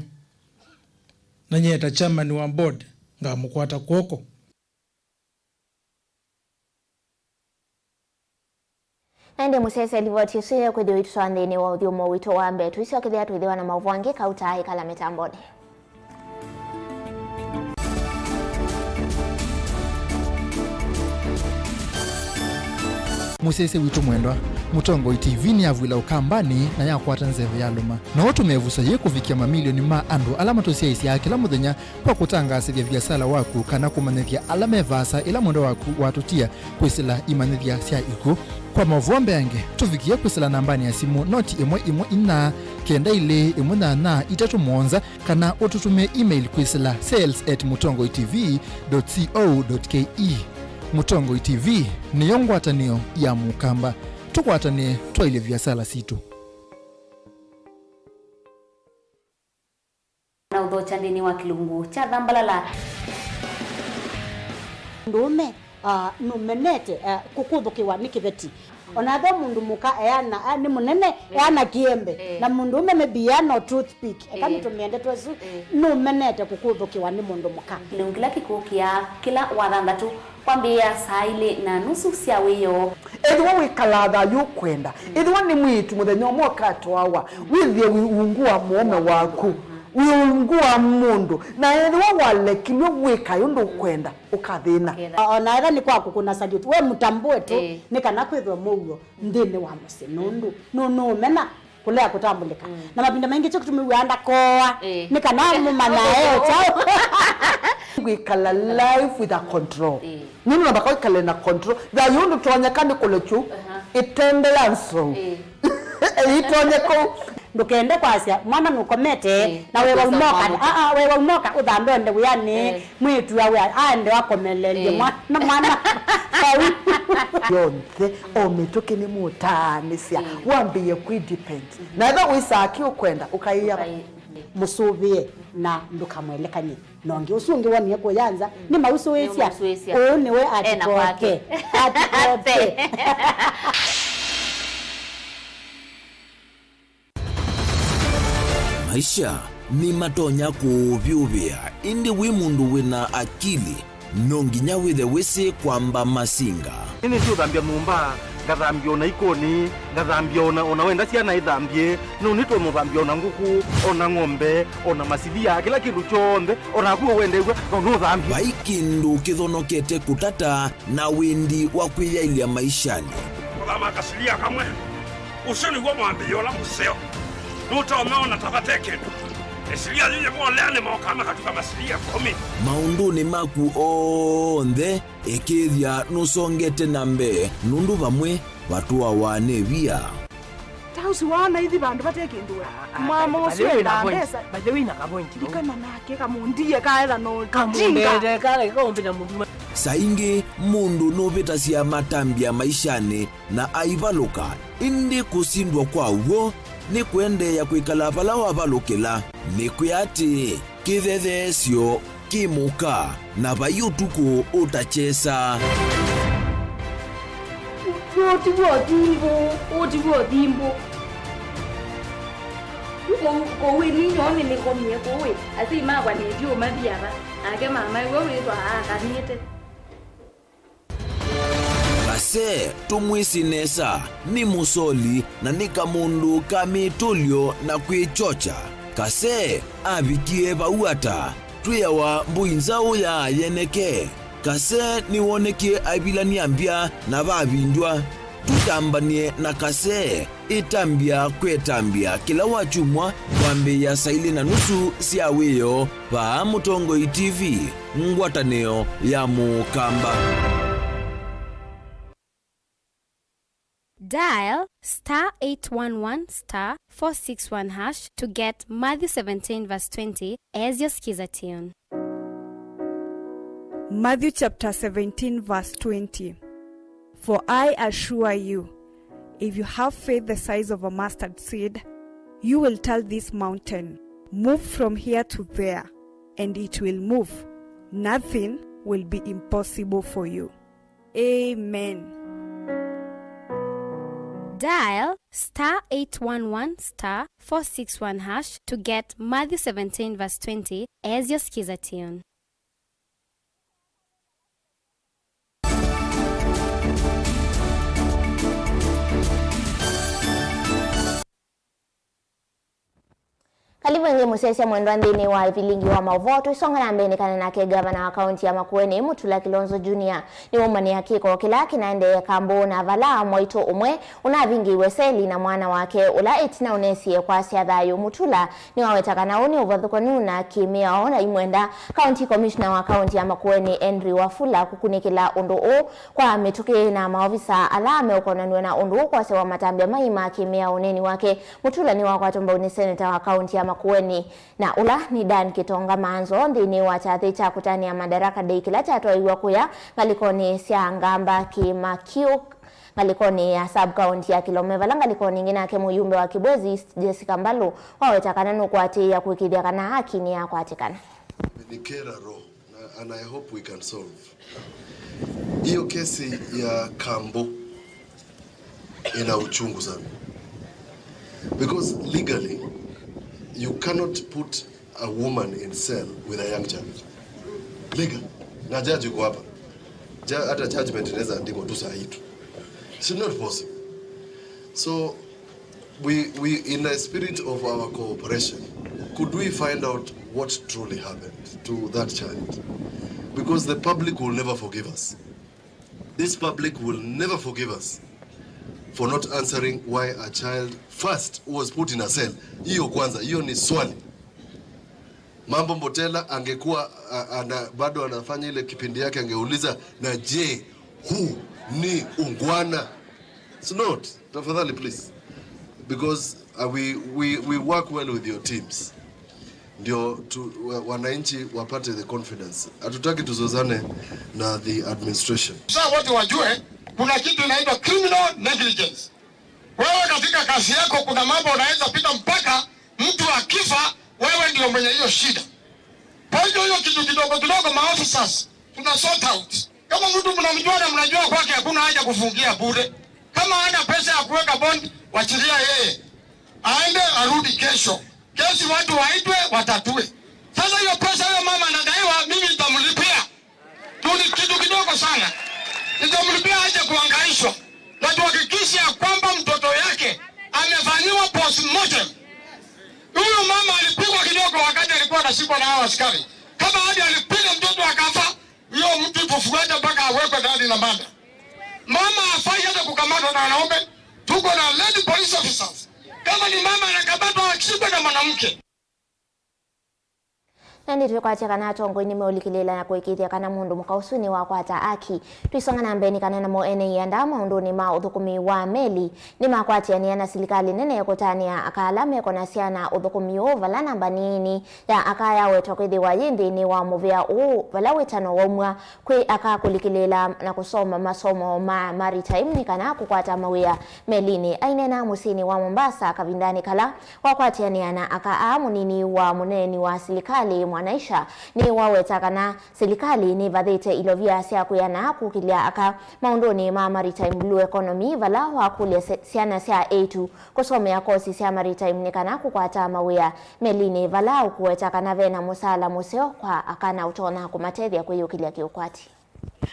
Na nyie ta chairman wa board, ngamũkwata kw'oko. Na ĩndĩ mũsyaĩĩsya livoti ĩsu ĩkwĩthĩwa ĩtũtwaa nthĩnĩ wa ũthyũmũo witũ wa mbee. Tũisyokethĩa twĩthĩwa na maũvoo angĩ kauta ĩkala mĩtambonĩ. Mũsyaĩĩsya witũ mwendwa, Mũtongoi T V nĩyavw'ĩla Ũkambanĩ na yakwata nzeve ya lũma. No ũtũme ĩvuso yĩĩ kũvikĩa mamilioni ma andũ ala matũsyaĩĩsyaa kĩla mũthenya kwa kũtangaasĩthya viasala waku kana kũmanyĩthya ala me vaasa ĩla mwendwa waku watũtia kwĩsĩla imanyĩthya sya ikw'ũ. Kwa maũvoo mbeange, tũvikĩe kwĩsĩla nambanĩ ya simũ noti ĩmwe ĩmwe inya, kenda ilĩ ĩmwe nyanya itatũ mũonza, kana ũtũtũmĩe email kwĩsĩla sales at mũtongoi T V dot co dot K E. Mũtongoi T V nĩyo ngwatanĩo ya Mũkamba. Tũkwatanĩe twaĩlye viasala sitũ. Na ũthokya nthĩnĩ wa kĩlungu kya Thambalala. Mũndũũme, ah, nũmenete, ah, kũkũthũkĩwa nĩ kĩveti. Ona ethĩwa mũndũ mũka eana, ah, nĩ mũnene, eh, eana kĩembe. Eh. Na mũndũũme maybe eana o toothpick. Eka, eh, nĩtũmĩe ndeto ĩsu, eh, nũmenete kũkũthũkĩwa nĩ mũndũ mũka. Kĩlungu kĩla kĩkũkĩa kĩla Wathanthatũ kwambĩĩa saa ilĩ na nusu sya wĩoo. Ethĩwa wĩkalaa thayũ ũkwenda, ethĩwa nĩ mwĩĩtu mũthenya ũmwe ũkatwawa, wĩthĩe wĩ ungu wa mũũme waku. Wĩ ungu wa mũndũ, na ethĩwa walekilw'e wĩka ũndũ ũkwenda, ũkathĩna. Ũkethĩa. O na ethĩwa nĩ kwa kũkũna salute, we mũtambũe tu, ĩĩ, nĩ kana kwĩthwe mũuo nthĩnĩ wa mũsyĩ, nũndũ nũ-, nũũmena kũlea kũtambũlĩka. Mm. Na mavinda maingĩ kyo kĩtumi wĩaa ndakoa, ĩĩ, nĩ kana mũmanyae kyaũ. Wĩkala life with a control. Ĩĩ. Nũndũ namba kwa ĩkale na control. Thayũ ndũtonyeka nĩ kũlekyu, aha, ĩtende ya nzou. Ĩĩ. Ĩtonye kũu. Ndũkende kwasya mwana nũkomete, ĩĩ, na wewa ũkosa umoka. Mwana. Aa, wewa umoka, ũthambe ũende wĩanĩ, ĩĩ, mwĩĩtu awe aende akomelelye, ĩĩ, mwana, mwana vau. Yonthe, o mĩtũkĩ nĩmũtaanĩsya, ĩĩ, wambĩĩe kwĩ depend. Mhm. Na ethĩwa wĩsaa kĩ ũkwenda, ũkaĩa. Ũkaĩ-, mũsũvĩe na ndũkamwelekany'e. Na ũngĩ ũsu ũngĩ wonie kũya nza, mm, nĩmausũĩsya. Nĩmausũĩsya. Ũũ nĩwe. Ena atikoke kwake. Atikoke. Maisha nĩmatonya kũũvyũvĩa, ĩndĩ wĩ mũndũ wĩna akili, no nginya wĩthe wĩsĩ kwamba masinga. Nĩnĩsĩ ũthambya nyũmba, ngathambya o na ikoni, ngathambya o na, o na wenda syana ithambye, no nĩtwe mũthambya o na ngũkũ, o na ng'ombe, o na masilia, kĩla kĩndũ kyonthe, o naku ũwendeew'a, no nũthambye. Vai kĩndũ kĩthonokete kũtata na wĩndi wa kwĩyaĩlya maishanĩ. Kũthama kasilia kamwe, ũsu nĩw'o mwambĩĩo ũla mũseo. Nũtonya ona ta vate kĩndũ. Ĩsilia yĩyĩ volea nĩmokaa makatuka masilia ĩkũmi. Maũndũnĩ maku onthe, ĩkĩĩthya nũsongete na mbee, nũndũ vamwe vatũawa nĩ ĩvia. Ta ũsu waona ithi vandũ vate kĩndũ we. Ah, ah, mwama by the ũsu way, wĩna endaa point. Mbesa. By the way, na ka point. Ndikana nake kamũndie kaetha no kamũndete kala kaumbĩta mũndũ. Saa ingĩ mũndũ nũvĩtasya matambya maishanĩ na aivalũka, ĩndĩ kũsindwa kwa w'o nĩ kũendeea kwĩkala vala wavalũkĩla. Nĩkwĩa atĩĩ, kĩthetheesyo kĩ mũka, na vai ũtukũ ũtakyesa. Ũũ tiw'o thimbũ, ũũ tiw'o thimbũ. Yu kũu, kũu ĩ ninyoo nĩnĩkomie kũu ĩ, asyai makwa nĩtyo mathi ava, nake mama ĩwe wĩtwa aakanĩte. Kase tũmwĩsĩ nesa, nĩ mũsoli na nĩ kamũndũ ka mĩtũlyo na kwĩkyokya. Kase avikie vau ata? Twĩawa mbũi nzaũ ya yeneke. Kase nĩwonekie aivilany'a mbya na vavindywa. Tũtambany'e na Kase. Ĩtambya kwĩtambya kĩla wakyumwa kwambĩĩa saa ilĩ na nusu sya wĩoo vaa Mũtongoi T V, ngwatanĩo ya Mũkamba. Dial star eight one one star four six one hash to get Matthew seventeen verse twenty as your Skiza tune. Matthew chapter seventeen, verse twenty. For I assure you, if you have faith the size of a mustard seed, you will tell this mountain, 'Move from here to there,' and it will move. Nothing will be impossible for you. Amen. Dial star eight one one star four six one hash to get Matthew seventeen verse twenty as your Skiza tune. Karibu ĩngĩ mũsyaĩĩsya mwendwa nthĩnĩ wa vilingi wa maũvoo. Tũisonga na mbee nĩkane nake ngavana wa kaunti ya Makueni, Mutula Kilonzo Junior, nĩwaumanĩa kĩko kĩla kĩnaendee Kambu, na vala mwaitũ ũmwe ũnavingĩiwe seli na mwana wake ũla ĩtina ũnesie kwasya thayũ. Mutula nĩwaweta kana ũũ nĩ ũvathũkanu na kĩmĩao, na imwenda County Commissioner wa kaunti ya Makueni, Henry Wafula, kũkunĩkĩla ũndũ ũũ kwa mĩtũkĩ na maovisa ala meũkonanw'a na ũndũ ũũ kwasyawa matambya mai ma kĩmĩao ũneeni wake. Mutula nĩwakwatwa mbau nĩ seneta wa kaunti ya Makueni, na ũla nĩ Dan Kitonga Manzo, nthĩnĩ wa kyathĩ kya kũtanĩa Madaraka Day kĩla kyatwaiwe kũya ngalĩkonĩ sya Ngamba Kĩmakiũ, ngalĩkonĩ ya sub county ya Kilome, vala ngalĩkonĩ ĩngĩ nake mũyumbe wa Kibwezi East Jessica Mbalu waweta kana nũkũatĩĩa kũĩkĩĩthya kana haki nĩyakwatĩkana. Imenikera roho, na, and I hope we can solve. Hiyo kesi ya Kambu ina uchungu sana. Because legally, you cannot put a woman in cell with a young child. Legal. Na judge yuko hapa. Ja-, hata judgment inaweza andikwa tu saa hii tu. It's not possible. So, we, we, in a spirit of our cooperation, Could we find out what truly happened to that child? Because the public will never forgive us. This public will never forgive us for not answering why a child first was put in a cell. Hiyo kwanza, hiyo ni swali. Mambo Mbotela angekuwa, a, ana, bado anafanya ile kipindi yake, angeuliza, "Na je, huu ni ungwana?" It's not. Tafadhali, please. Because, uh, we, we, we work well with your teams. Ndio tu, wa, wananchi wapate the confidence. Hatutaki tuzozane na the administration. Sasa watu wajue kuna kitu inaitwa criminal negligence. Wewe katika kazi yako kuna mambo unaweza pita mpaka mtu akifa, wewe ndio mwenye hiyo shida. Kwa hivyo hiyo kitu kidogo kidogo, ma officers, tuna sort out. Kama mtu mnamjua na mnajua kwake, hakuna haja kufungia bure. Kama hana pesa ya kuweka bond, wachilia yeye. Aende arudi kesho. Kesi watu waitwe, watatue. Sasa hiyo pesa huyo mama anadaiwa, mimi nitamlipia. Tu ni kitu kidogo sana. Nitamlipia aje kuhangaishwa. Na tuhakikishe ya kwamba mtoto yake amefanyiwa postmortem. Huyu mama alipigwa kidogo wakati alikuwa anashikwa na hawa askari. Kama hadi alipiga mtoto akafa, huyo mtu tufuate mpaka awekwe ndani na mada. Mama hafai hata kukamatwa na wanaume. Tuko na lady police officers. Kama ni mama anakamatwa, ashikwe na mwanamke. Na nĩtwĩkwatya kana atongoi nĩmeũlikĩlĩĩla na kũĩkĩĩthya kana mũndũ mũka ũsu nĩwakwata aki. Tũisonga na mbee nĩ kana namo ene ianda maũndũnĩ ma ũthũkũmi wa meli nĩmakwatĩanĩa na silikalĩ nene kũtanĩa aka ala meko na syana ũthũkũmi ũũ, vala namba nini ya aka yawetwa kwĩthĩwa yĩ nthĩnĩ wa mũvĩa ũũ, vala wĩtano waumw'a kwĩ aka kũlikĩlĩĩla na kũsoma masomo ma maritime nĩ kana kũkwata mawĩa melinĩ. Aineena mũsyĩnĩ wa Mombasa kavindanĩ kala wakwatĩanĩa na aka aa, mũnini wa mũneeni wa silikalĩ Mwanaisha nĩwaweta kana silikalĩ nĩvathĩte ilovia sya kwĩana kũkĩlya aka maũndũnĩ ma maritime blue economy, vala wakũlya se-, syana sya eĩtu kũsomea kosi sya maritime nĩ kana kũkwata mawĩa melinĩ, vala ũkũweta kana vena mũsaala mũseo kwa aka na ũtonya kũmatethya kwĩyũkĩlya kĩũkwati.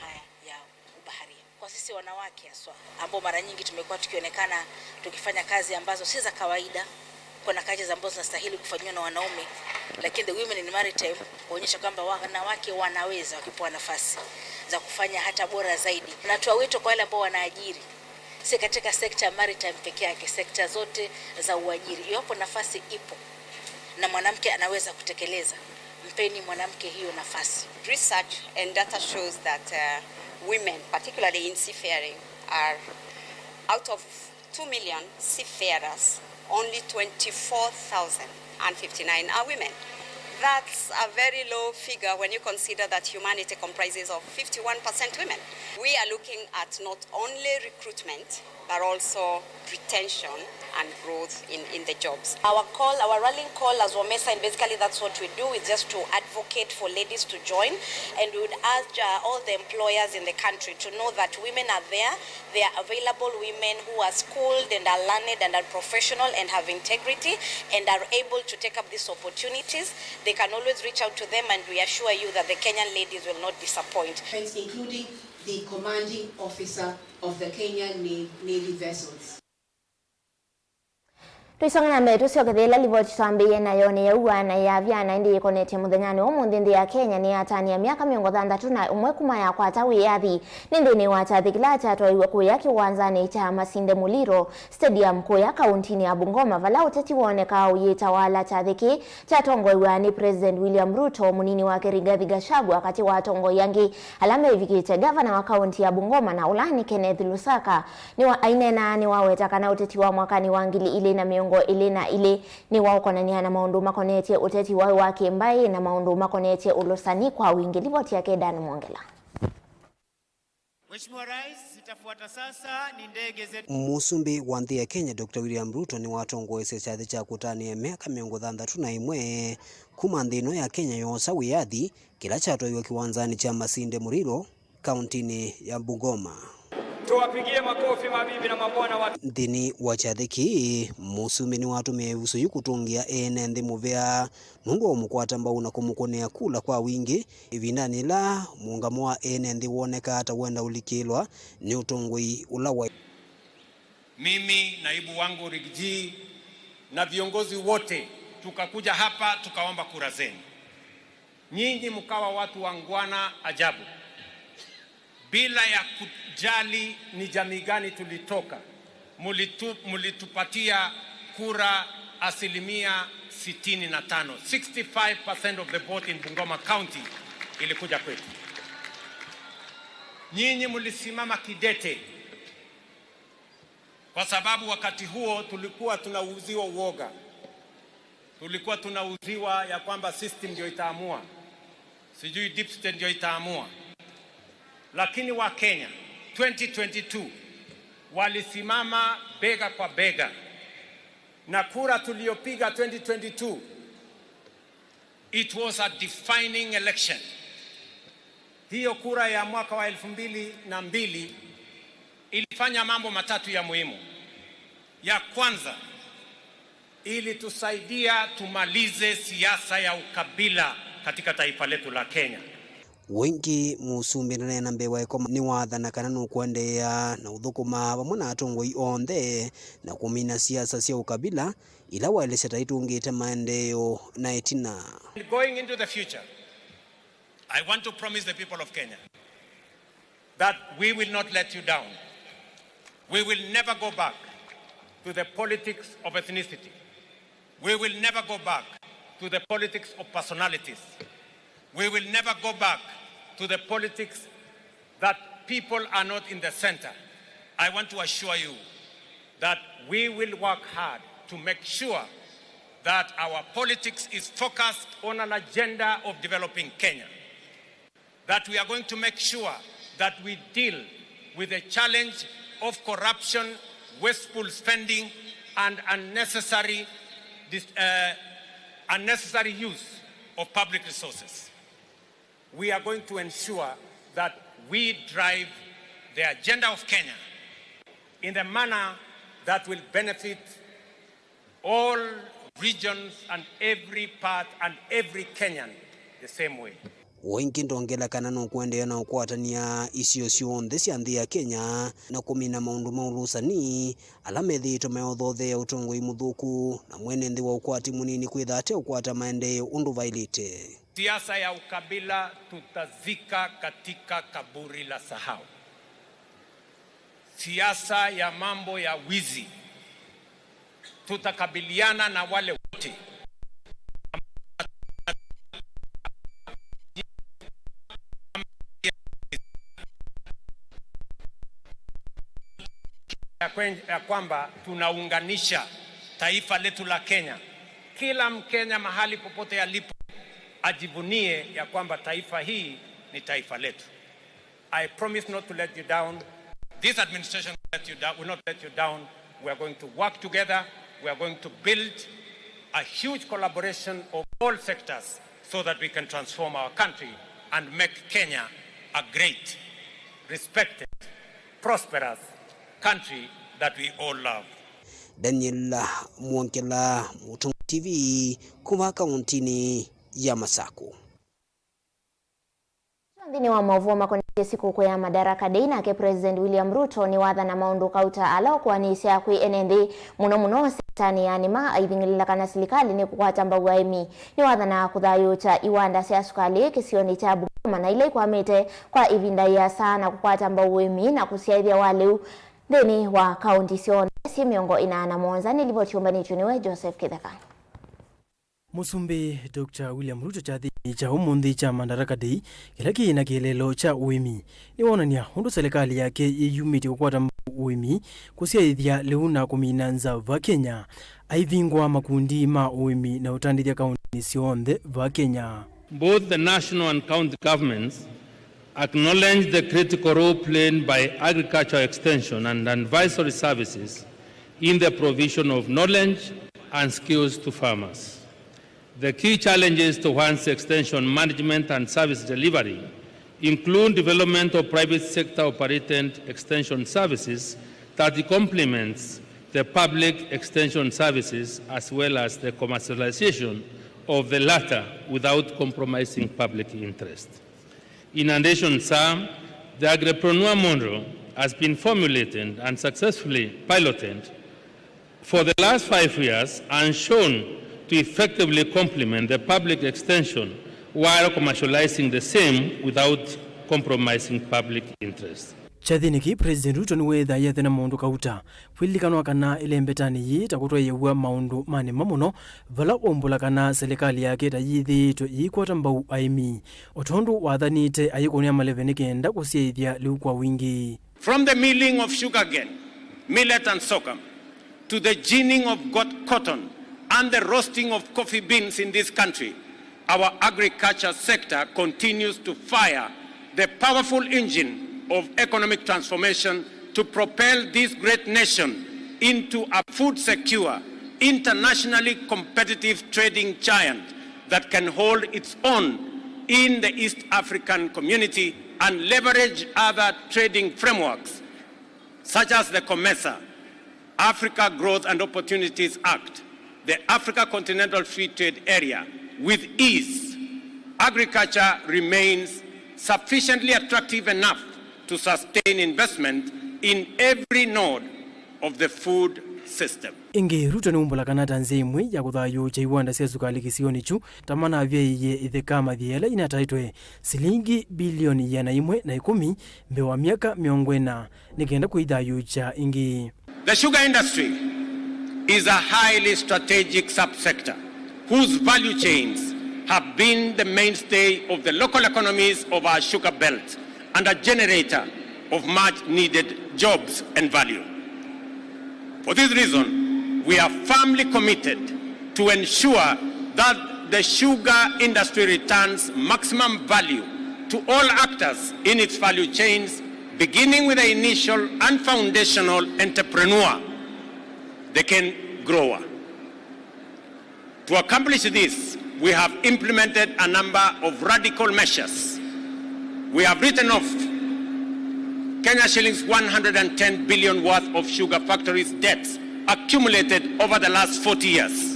Haya ya ubaharia. Kwa sisi wanawake haswa, ambao mara nyingi tumekuwa tukionekana tukifanya kazi ambazo si za kawaida, kuna kazi ambazo zinastahili kufanyiwa na wanaume, lakini the women in maritime kuonyesha kwamba wanawake wanaweza wakipewa nafasi za kufanya hata bora zaidi. Natoa wito kwa wale ambao wanaajiri, si katika sekta ya maritime peke yake, sekta zote za uajiri. Iwapo nafasi ipo na mwanamke anaweza kutekeleza, mpeni mwanamke hiyo nafasi. Research and data shows that, uh, women, particularly in seafaring, are, out of two million seafarers, only twenty-four thousand and fifty-nine are women. That's a very low figure when you consider that humanity comprises of fifty-one percent women. We are looking at not only recruitment, but also retention and growth in, in the jobs. Our call, our rallying call as WOMESA, and basically that's what we do, is just to advocate for ladies to join, and we would urge, uh, all the employers in the country to know that women are there, they are available women who are schooled and are learned and are professional and have integrity and are able to take up these opportunities. They can always reach out to them, and we assure you that the Kenyan ladies will not disappoint. Including the commanding officer of the Kenyan Na-, Navy vessels. Tũisonga na mbee, tũsyokethela livoti twambĩĩe nayo nĩ ya ũw'o na ya vyana, ĩndĩ yĩkonetye mũthenyanĩ wa ũmũnthĩ. Nthĩ ya Kenya nĩyatany'a myaka mĩongo thanthatũ na ũmwe kuma yakwata wĩyathi. Nĩ nthĩnĩ wa kyathĩ kĩla kyatwaiwe kũya kĩwanzanĩ kya Masinde Muliro Stadium kũya kauntinĩ ya Bungoma, vala ũteti woonekaa ũyĩtawala kyathĩ kĩĩ kyatongoew'a nĩ President William Ruto, mũnini wake Rigathi Gachagua, katĩ wa atongoi angĩ ala mevikĩte, ngavana wa kaunti ya Bungoma na ũla nĩ Kenneth Lusaka. Nĩwa-, aineena nĩwaweta kana ũteti wa mwakanĩ wa ngili ilĩ na mĩongo ĩlĩ na ilĩ nĩwaũkonany'a na maũndũ makonetye ũteti waĩ wa kĩmbaĩ na maũndũ makonetye ũlũsani kwa wingĩ. Livoti yake Dan Mwongela. Mheshimiwa Rais, zitafuata sasa ni ndege zetu. Mũsumbĩ wa nthĩ ya Kenya, Doctor William Ruto, nĩwatongoesye kyathĩ kya kũtanĩa myaka mĩongo thanthatũ na ĩmwe kuma nthĩ ĩno ya Kenya yoosa wĩyathi, kĩla kyatwaiwe kĩwanzanĩ kya Masinde Muliro, kauntinĩ ya Bungoma. Tuwapigie makofi mabibi na mabwana wa... Nthĩnĩ wa kyathĩ kĩĩ, mũsumbĩ nĩwatũmĩe ĩvuso yĩu kũtũngĩa ene nthĩ mũvea nũndũ wa ũmũkwata mbau na kũmũkũnĩa kula kwa wingĩ, ĩvindanĩ yĩla mũũngamo wa ene nthĩ wonekaa ta wenda ũlikĩlwa nĩ ũtongoi ũla wa... Mimi, naibu wangu Rigiji, na viongozi wote Tukakuja hapa tukaomba kura zenu. Nyinyi mkawa watu wangwana ajabu. Bila ya kujali ni jamii gani tulitoka, mulitu-, mulitupatia kura asilimia sitini na tano. Sixty-five percent of the vote in Bungoma County ilikuja kwetu. Nyinyi mulisimama kidete, kwa sababu wakati huo tulikuwa tunauziwa uoga. Tulikuwa tunauziwa ya kwamba system ndio itaamua, sijui deep state ndio itaamua. Lakini wa Kenya twenty twenty-two walisimama bega kwa bega, na kura tuliyopiga twenty twenty-two, it was a defining election. Hiyo kura ya mwaka wa elfu mbili na mbili ilifanya mambo matatu ya muhimu. Ya kwanza, ilitusaidia tumalize siasa ya ukabila katika taifa letu la Kenya. Ũingĩ, Mũsumbĩ ndaneena mbee wa ĩkoma nĩwathana kana nũkũendeea na ũthũkũma vamwe na atongoi onthe na kũmina siasa sya ũkabila ila waelesya ta itũngĩte maendeeo na ĩtina. Going into the future, I want to promise the people of Kenya that we will not let you down. We will never go back to the politics of ethnicity. We will never go back to the politics of personalities. We will never go back to the politics that people are not in the center. I want to assure you that we will work hard to make sure that our politics is focused on an agenda of developing Kenya, that we are going to make sure that we deal with the challenge of corruption, wasteful spending, and unnecessary dis-, uh, unnecessary use of public resources. We are going to ensure that we drive the agenda of Kenya in the manner that will benefit all regions and every part and every Kenyan the same way. O ĩngĩ ndongela kana nũkũendeea na ũkwatany'a isio syonthe sya nthĩ ya Kenya na kũmina maũndũ ma ũlũsani ala methĩĩtwe mayothotheea ũtongoi mũthũku na mwene nthĩ wa ũkwati mũnini kwĩtha ate ũkwata maendeeo ũndũ vaĩlĩte. Siasa ya ukabila tutazika katika kaburi la sahau. Siasa ya mambo ya wizi, tutakabiliana na wale wote ya kwen-, ya kwamba tunaunganisha taifa letu la Kenya. Kila Mkenya mahali popote alipo ajivunie ya kwamba taifa hii ni taifa letu. I promise not to let you down. This administration will let you down, will not let you down. We are going to work together. We are going to build a huge collaboration of all sectors so that we can transform our country and make Kenya a great, respected, prosperous country that we all love. Daniel Mwongela, Mũtongoi T V, kuma kauntinĩ ya Masaku. Nthĩnĩ wa maũvoo makonetye sikũkũ ya Madaraka Day, nake President William Ruto nĩwathana maũndũ kauta ala ũkũanĩsya kwĩ ene nthĩ, mũno mũno sektanĩ ya nĩma, aithing'ĩlĩla kana silikalĩ nĩkũkwata mbau aĩmi. Nĩwathana kũthayũũkya iwanda sya sukalĩ kĩsionĩ kya Bungoma na ila ikwamĩte kwa ĩvinda yĩasa na kũkwata mbau ũĩmi na kũsyaĩthya walĩu nthĩnĩ wa kaũnti syonthe syĩ mĩongo ĩna na mũonza. Nĩ livoti yũmbanĩtw'e nĩwe Joseph Kĩtheka. Mũsumbĩ Doctor William Ruto kyathĩnĩ kya ũmũnthĩ kya Madaraka Day, kĩla kĩ na kĩeleelo kya ũĩmi, nĩwonany'a ũndũ selekalĩ yake yĩyumĩtye kũkwata mbau ũĩmi, kũsyaĩthya lĩu na kũmina nza va Kenya. Aivingũa makundi ma ũĩmi na ũtandĩthya kaũntinĩ syonthe va Kenya. Both the national and county governments acknowledge the critical role played by agricultural extension and advisory services in the provision of knowledge and skills to farmers. The key challenges towards extension management and service delivery include development of private sector operated extension services that complements the public extension services as well as the commercialization of the latter without compromising public interest. In addition, sir, the agripreneur model has been formulated and successfully piloted for the last five years and shown to effectively complement the public extension while commercializing the same without compromising public interest. Kyathĩnĩ kĩĩ, President Ruto nĩweethĩie ethĩwa na maũndũ kauta. Kwĩlilikanwa kana ĩlembetanĩ yĩĩ ta kũtwaĩĩw'a maũndũ ma nĩma mũno, vala waumbũla kana silikalĩ yake ta yĩthĩĩtwe yĩikwata mbau aĩmi, o tondũ wathanĩte ayĩkũnĩa maleve nĩ kenda kũsyaĩthya lĩu kwa wingĩ. From the milling of sugarcane, millet and sorghum, to the ginning of got-, cotton and the roasting of coffee beans in this country, our agriculture sector continues to fire the powerful engine of economic transformation to propel this great nation into a food secure, internationally competitive trading giant that can hold its own in the East African community and leverage other trading frameworks such as the COMESA, Africa Growth and Opportunities Act, the Africa Continental Free Trade Area, with ease. Agriculture remains sufficiently attractive enough to sustain investment in every node of the food system. Ĩngĩ, Ruto nĩwaumbũla kana ta nzĩa ĩmwe ya kũthayũũkya iwanda sya sukalĩ kĩsionĩ kyu, ta manavyaĩie itheka mathia ĩla inataĩtwe silingi bilioni ĩana ĩmwe na ĩkũmi mbee wa myaka mĩongo ĩna nĩ kenda kũithayũũkya ĩngĩ. The sugar industry is a highly strategic subsector whose value chains have been the mainstay of the local economies of our sugar belt and a generator of much needed jobs and value. For this reason, we are firmly committed to ensure that the sugar industry returns maximum value to all actors in its value chains, beginning with the initial and foundational entrepreneur, the cane grower. To accomplish this, we have implemented a number of radical measures. We have written off Kenya shillings one hundred and ten billion worth of sugar factories debts accumulated over the last forty years.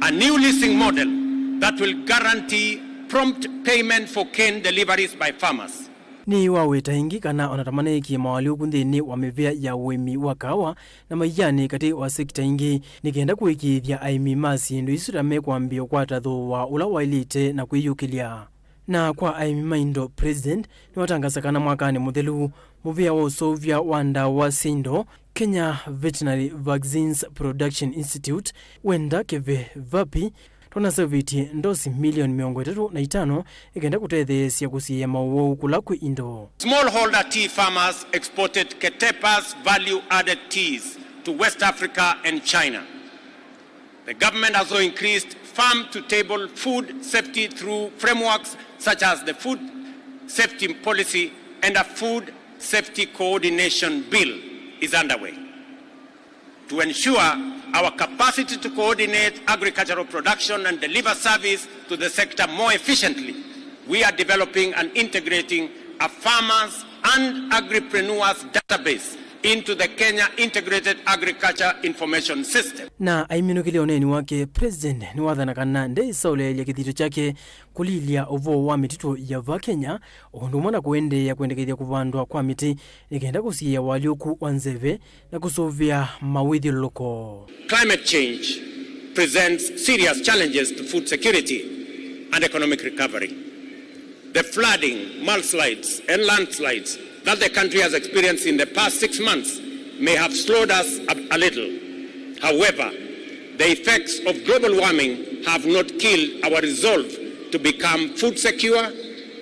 A new leasing model that will guarantee prompt payment for cane deliveries by farmers. Nĩwaweta ĩngĩ kana ona ta maneekie moalyũku nthĩnĩ wa mĩvĩa ya ũĩmi wa kaawa na maianĩ katĩ wa sekita ingĩ, nĩ kenda kũĩkĩĩthya aĩmi ma syĩndũ isu ta mekwambĩĩa kũkwata thooa ũla waĩlĩte na kwĩyũkĩlya. Na kwa aĩmi ma indo, President nĩwatangasa kana mwakanĩ mũthelu, mũvĩa wa ũseũvya wa ndawa sya indo, Kenya Veterinary Vaccines Production Institute, wenda kĩvĩvapi, tũnaseũvĩtye ndosi milioni mĩongo ĩtatũ na itano ĩkenda kũtetheesya kũsiĩĩa maũwau kũla kwĩ indo. Smallholder tea farmers exported Ketepa's value-added teas to West Africa and China. The government has also increased farm-to-table food safety through frameworks such as the Food Safety Policy and a Food Safety Coordination Bill is underway. To ensure our capacity to coordinate agricultural production and deliver service to the sector more efficiently, we are developing and integrating a farmers and agripreneurs database into the Kenya Integrated Agriculture Information System. Na aiminũkĩlya ũneeni wake, President nĩwathana kana ndeisaũleelya kĩthito kyake kũlilya ũvoo wa mĩtitũ ya va Kenya, o ũndũ ũmwe na kũendeea kwendekethya kũvandwa kwa mĩtĩ nĩ kenda kũsiĩĩa ũalyũku wa nzeve na kũsũvĩa mawĩthyũlũlũko. Climate change presents serious challenges to food security and economic recovery. The flooding, mudslides, and landslides that the country has experienced in the past six months may have slowed us up a little. However, the effects of global warming have not killed our resolve to become food secure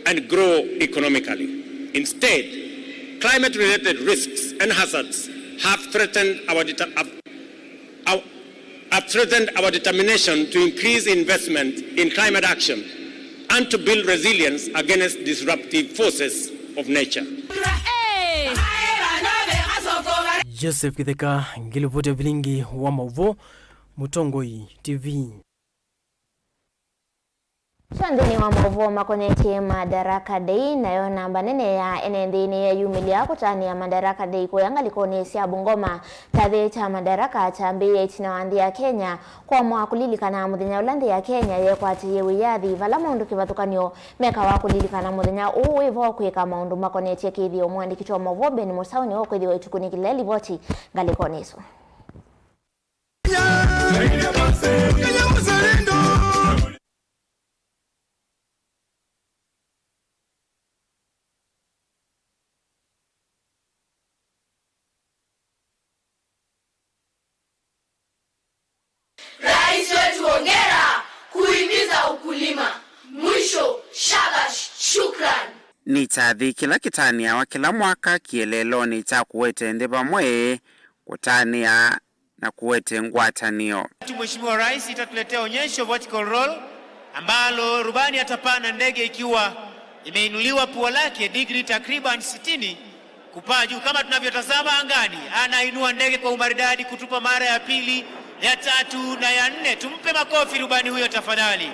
and grow economically. Instead, climate-related risks and hazards have threatened our deta-, have, our, have threatened our determination to increase investment in climate action and to build resilience against disruptive forces of nature. Joseph Kitheka, ngilipoti ya vilingi wa maũvoo, Mũtongoi T V. Kya nthĩnĩ wa maũvoo makonetye Madaraka Day, nayo namba nene ya ene nthĩ nĩyeyumĩlya kũtanĩa Madaraka Day kũya ngalĩkonĩ sya Bungoma. Kyathĩ kya Madaraka kyambĩĩe ĩtina wa nthĩ ya Kenya kũamũa kũlilikana mũthenya ũla nthĩ ya Kenya yekwatĩie wĩyathi, vala maũndũ kĩvathũkany'o mekawa kũlilikana mũthenya ũũ wĩ vo kwĩka maũndũ makonetye kĩthĩo. Mũandĩki wa maũvoo Ben Mũsaũ nĩwe ũkwĩthĩwa ĩtukunĩkĩlya livoti ngalĩkonĩ ĩsu. Rais wetu, hongera kuhimiza ukulima. Mwisho, shabash, shukran. Nĩ kyathĩ kĩla kĩtanĩawa kĩla mwaka kĩeleelonĩ kya kũete nthĩ vamwe, kũtanĩa na kũete ngwatanĩo. Mheshimiwa Rais itatuletea onyesho vertical roll ambalo rubani atapanda ndege ikiwa imeinuliwa pua lake digrii takriban sitini kupaa juu. Kama tunavyotazama angani, anainua ndege kwa umaridadi kutupa mara ya pili, ya tatu na ya nne. Tumpe makofi rubani huyo tafadhali.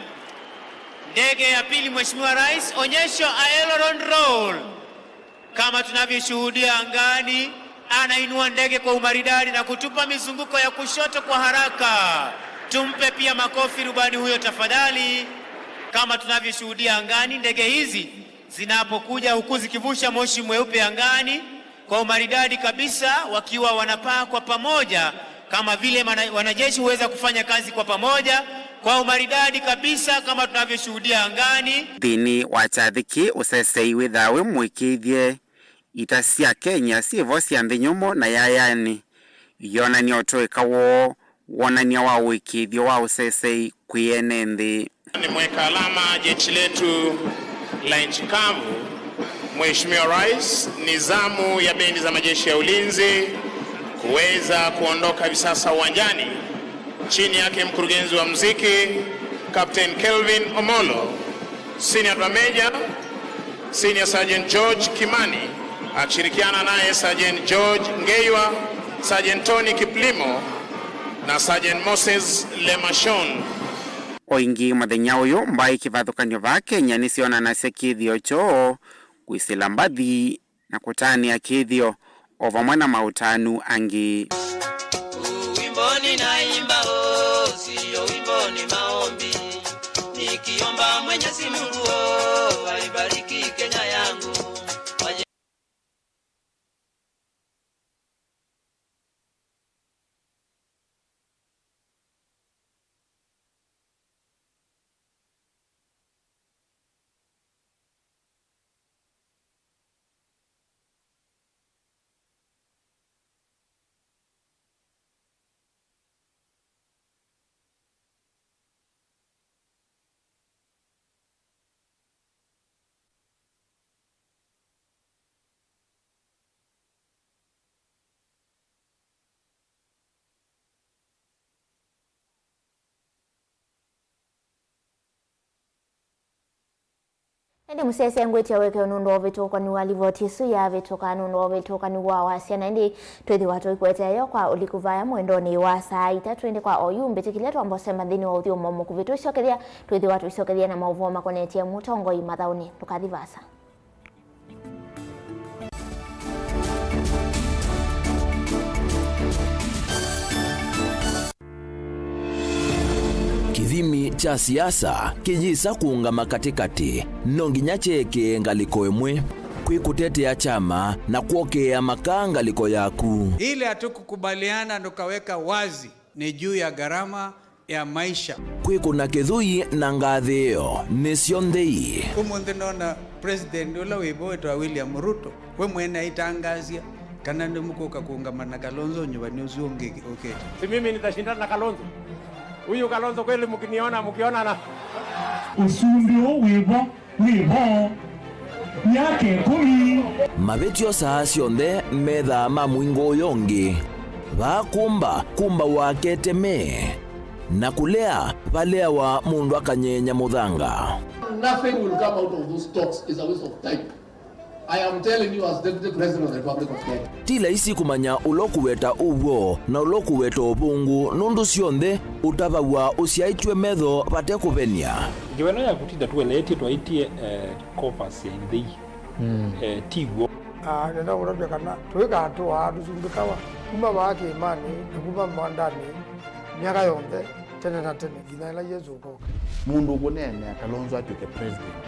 Ndege ya pili, Mheshimiwa Rais, onyesho aileron roll. Kama tunavyoshuhudia angani, anainua ndege kwa umaridadi na kutupa mizunguko ya kushoto kwa haraka. Tumpe pia makofi rubani huyo tafadhali. Kama tunavyoshuhudia angani, ndege hizi zinapokuja huku zikivusha moshi mweupe angani kwa umaridadi kabisa, wakiwa wanapaa kwa pamoja kama vile mana-, wanajeshi huweza kufanya kazi kwa pamoja kwa umaridadi kabisa kama tunavyoshuhudia angani. Nthĩnĩ wa kyathĩ kĩĩ, ũsesei wĩthaa wĩ mũĩkĩĩthye. Ita sya Kenya syĩ vo sya nthĩ nyũmũ na yayanĩ, iyonany'a ũtũĩka woo, wonany'a wa ũĩkĩĩthyo wa ũsesei kwĩ ene nthĩ. Nimeweka alama jeshi letu la nchi kavu. Mheshimiwa Rais, ni zamu ya bendi za majeshi ya ulinzi kuweza kuondoka hivi sasa uwanjani chini yake mkurugenzi wa muziki, Captain Kelvin Omolo, Senior Drum Major, Senior Sergeant George Kimani, akishirikiana naye Sergeant George Ngeiwa, Sergeant Tony Kiplimo na Sergeant Moses Lemashon. O ĩngĩ mũthenya ũyũ, mbaĩ kĩvathũkany'o vaa Kenya nĩsyonanasya kĩthĩo kyoo kwĩsĩla mbathi na kũtanĩa kĩthĩo, o vamwe na maũtanu angĩ. Wimbo ninaimba, oh, sio wimbo, ni maombi. Nikiomba Mwenyezi Mungu, oh, aibariki Kenya yangu. Ĩndĩ mũsyaĩĩsya ngwĩtya wĩkeo nũndũ wa ũvĩtũkani wa livoti ĩsu yavĩtũka nũndũ wa ũvĩtũkani wa wasya, na ĩndĩ twĩthĩwa tũikwetya yo kwa ũliku vaya mwendonĩ wa saa itatũ. Ĩndĩ kwa oyu mbĩtĩkĩlya twambe ũsemba nthĩnĩ wa ũthyũmũo mũkuvĩ. Twĩsyokethya, twĩthĩwa tũisyokethya na maũvoo makonetye mũtongoi mathaũnĩ. Ndũkathi vaasa. Kĩthimi kya siasa kĩyĩsa kũũngama katĩkatĩ, no nginya kyeekĩe ngalĩko ĩmwe, kwĩ kũtetea kyama na kwokĩĩa makaa ngalĩko yaku. Ile hatukukubaliana tukaweka wazi ni juu ya gharama ya maisha. Kwĩkũna kĩthũi na ngathĩĩo nĩsyo nthei. Ũmũnthĩ nona president ũla wĩ vo wĩtawa William Ruto, we mwene aitangaasya kana nĩmũkũka kũũngama na Kalonzo nyuvani ũsu ũngĩ ũkĩte. Si mimi nitashindana na Kalonzo? Huyu Kalonzo kweli mkiniona, mkionana. Ũsumbĩ ũũ wĩ vo wĩ vo myaka ĩkũmi. Mavĩtyo saa syonthe methaa ma mũingo ũyũ ũngĩ. Vaa kũmba, kũmbawa keteme, na kũlea, valeawa mũndũ akanyenya mũthanga. Nothing will come out of those talks. Is a waste of time. I am telling you as Deputy President of the Republic of Kenya. Ti laisi kũmanya ũla ũkũweta ũw'o na ũla ũkũweta ũvũngũ, nũndũ syonthe ũtavaw'a ũsyaĩtw'e metho vate kũvenia. Ngewa ĩno ya kũtinda tũeleetye twaĩtye, eh, covers ya ithei, mm, eh, ti w'o. Ah, nenda kũtavya kana tũikatũaa tũsumbĩkawa kuma vaa kĩĩmanĩ na kuma mwandanĩ myaka yonthe, tene na tene, nginya ĩla Yesũ ũkoka. Mũndũ ũkũneenea Kalonzo atw'ĩke president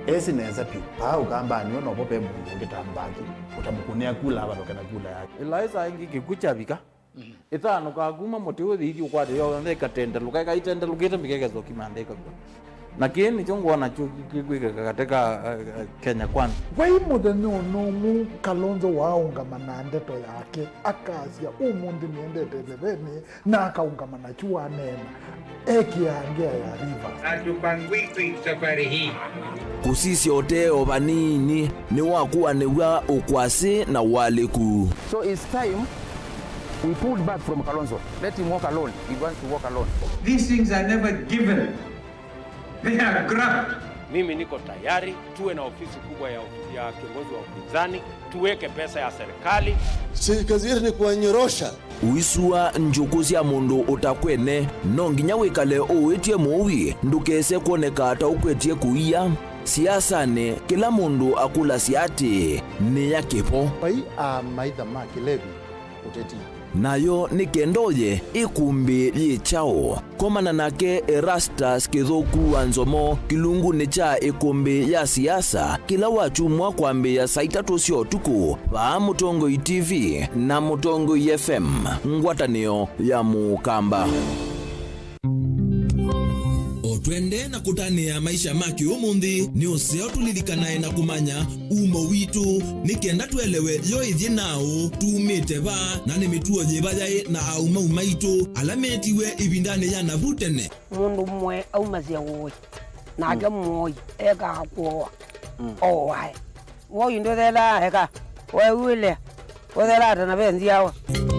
we, esi nesa vyũ, vaa Ũkambanĩ we novo ve mũndũ ũngĩ ta Mbaki ũtamũkũnĩa kula avalũke na kula yake. Ĩla ĩsaa ĩngĩ kĩkw'ũ kyavika, Ĩtanũkaa kuma mũtĩ ũyũ ĩthi ũkwate yonthe ĩkatendelũka, ĩkaitendelũkĩte mbika ĩkesa ũkima nthĩ ĩkakw'a. Na kĩĩ nĩkyo ngwona kyu kĩkwĩkĩka katĩ ka, eh, eh, Kenya Kwanza. Vai mũthenya o na ũmwe Kalonzo waaũngama na ndeto yake, akasya, "Ũmũnthĩ nĩendete ĩthevenĩ," na akaũngama na kyu waneena, ekĩaa ngĩa ya Rivers. Hatupangwikwi safari hii. Kũsisya ũtee o vanini nĩwakuanĩw'a ũkwasĩ na ũalĩku. So it's time we pulled back from Kalonzo. Let him walk alone. He wants to walk alone. These things are never given. They are grabbed. Mimi niko tayari tuwe na ofisi kubwa ya, ya kiongozi wa upinzani, tuweke pesa ya serikali. Si kazi yetu ni kuwanyorosha. Ũisua njũkũ sya mũndũ ũtakwene, no nginya wĩkale ũwĩtye mũui ndũkese kwoneka ta ũkwetye kũia. Siasanĩ, kĩla mũndũ akũlasya atĩĩ, "Nĩ ya kĩvo." Vai amaitha ma kĩlevi ũteti. Nayo nĩ kenda ũye ĩkũmbĩ yĩ kyaũ? Komana nake Erastus Kĩthũku wa Nzomo kĩlungunĩ kya ĩkũmbĩ ya siasa kĩla wakyumwa kwambĩĩa saa itatũ sya ũtukũ vaa Mũtongoi T V na Mũtongoi F M, ngwatanĩo ya Mũkamba. O twendee na kũtanĩa maisha ma kĩũmũnthĩ, nĩ ũseo tũlilikanae na kũmanya umo witũ, nĩ kenda tũelewe yo ĩthyĩ naũ, tumĩte va, na nĩ mĩtuo yĩva yaĩ na aumau maitũ ala meetiwe ĩvindanĩ ya navu tene. Mũndũ ũmwe aumasya ũĩ, nake mũoi ekaa kũoa, ooae. Woi ndũthelaa eka, weew'ĩlea, ũthelaa ta na ve nzyawa.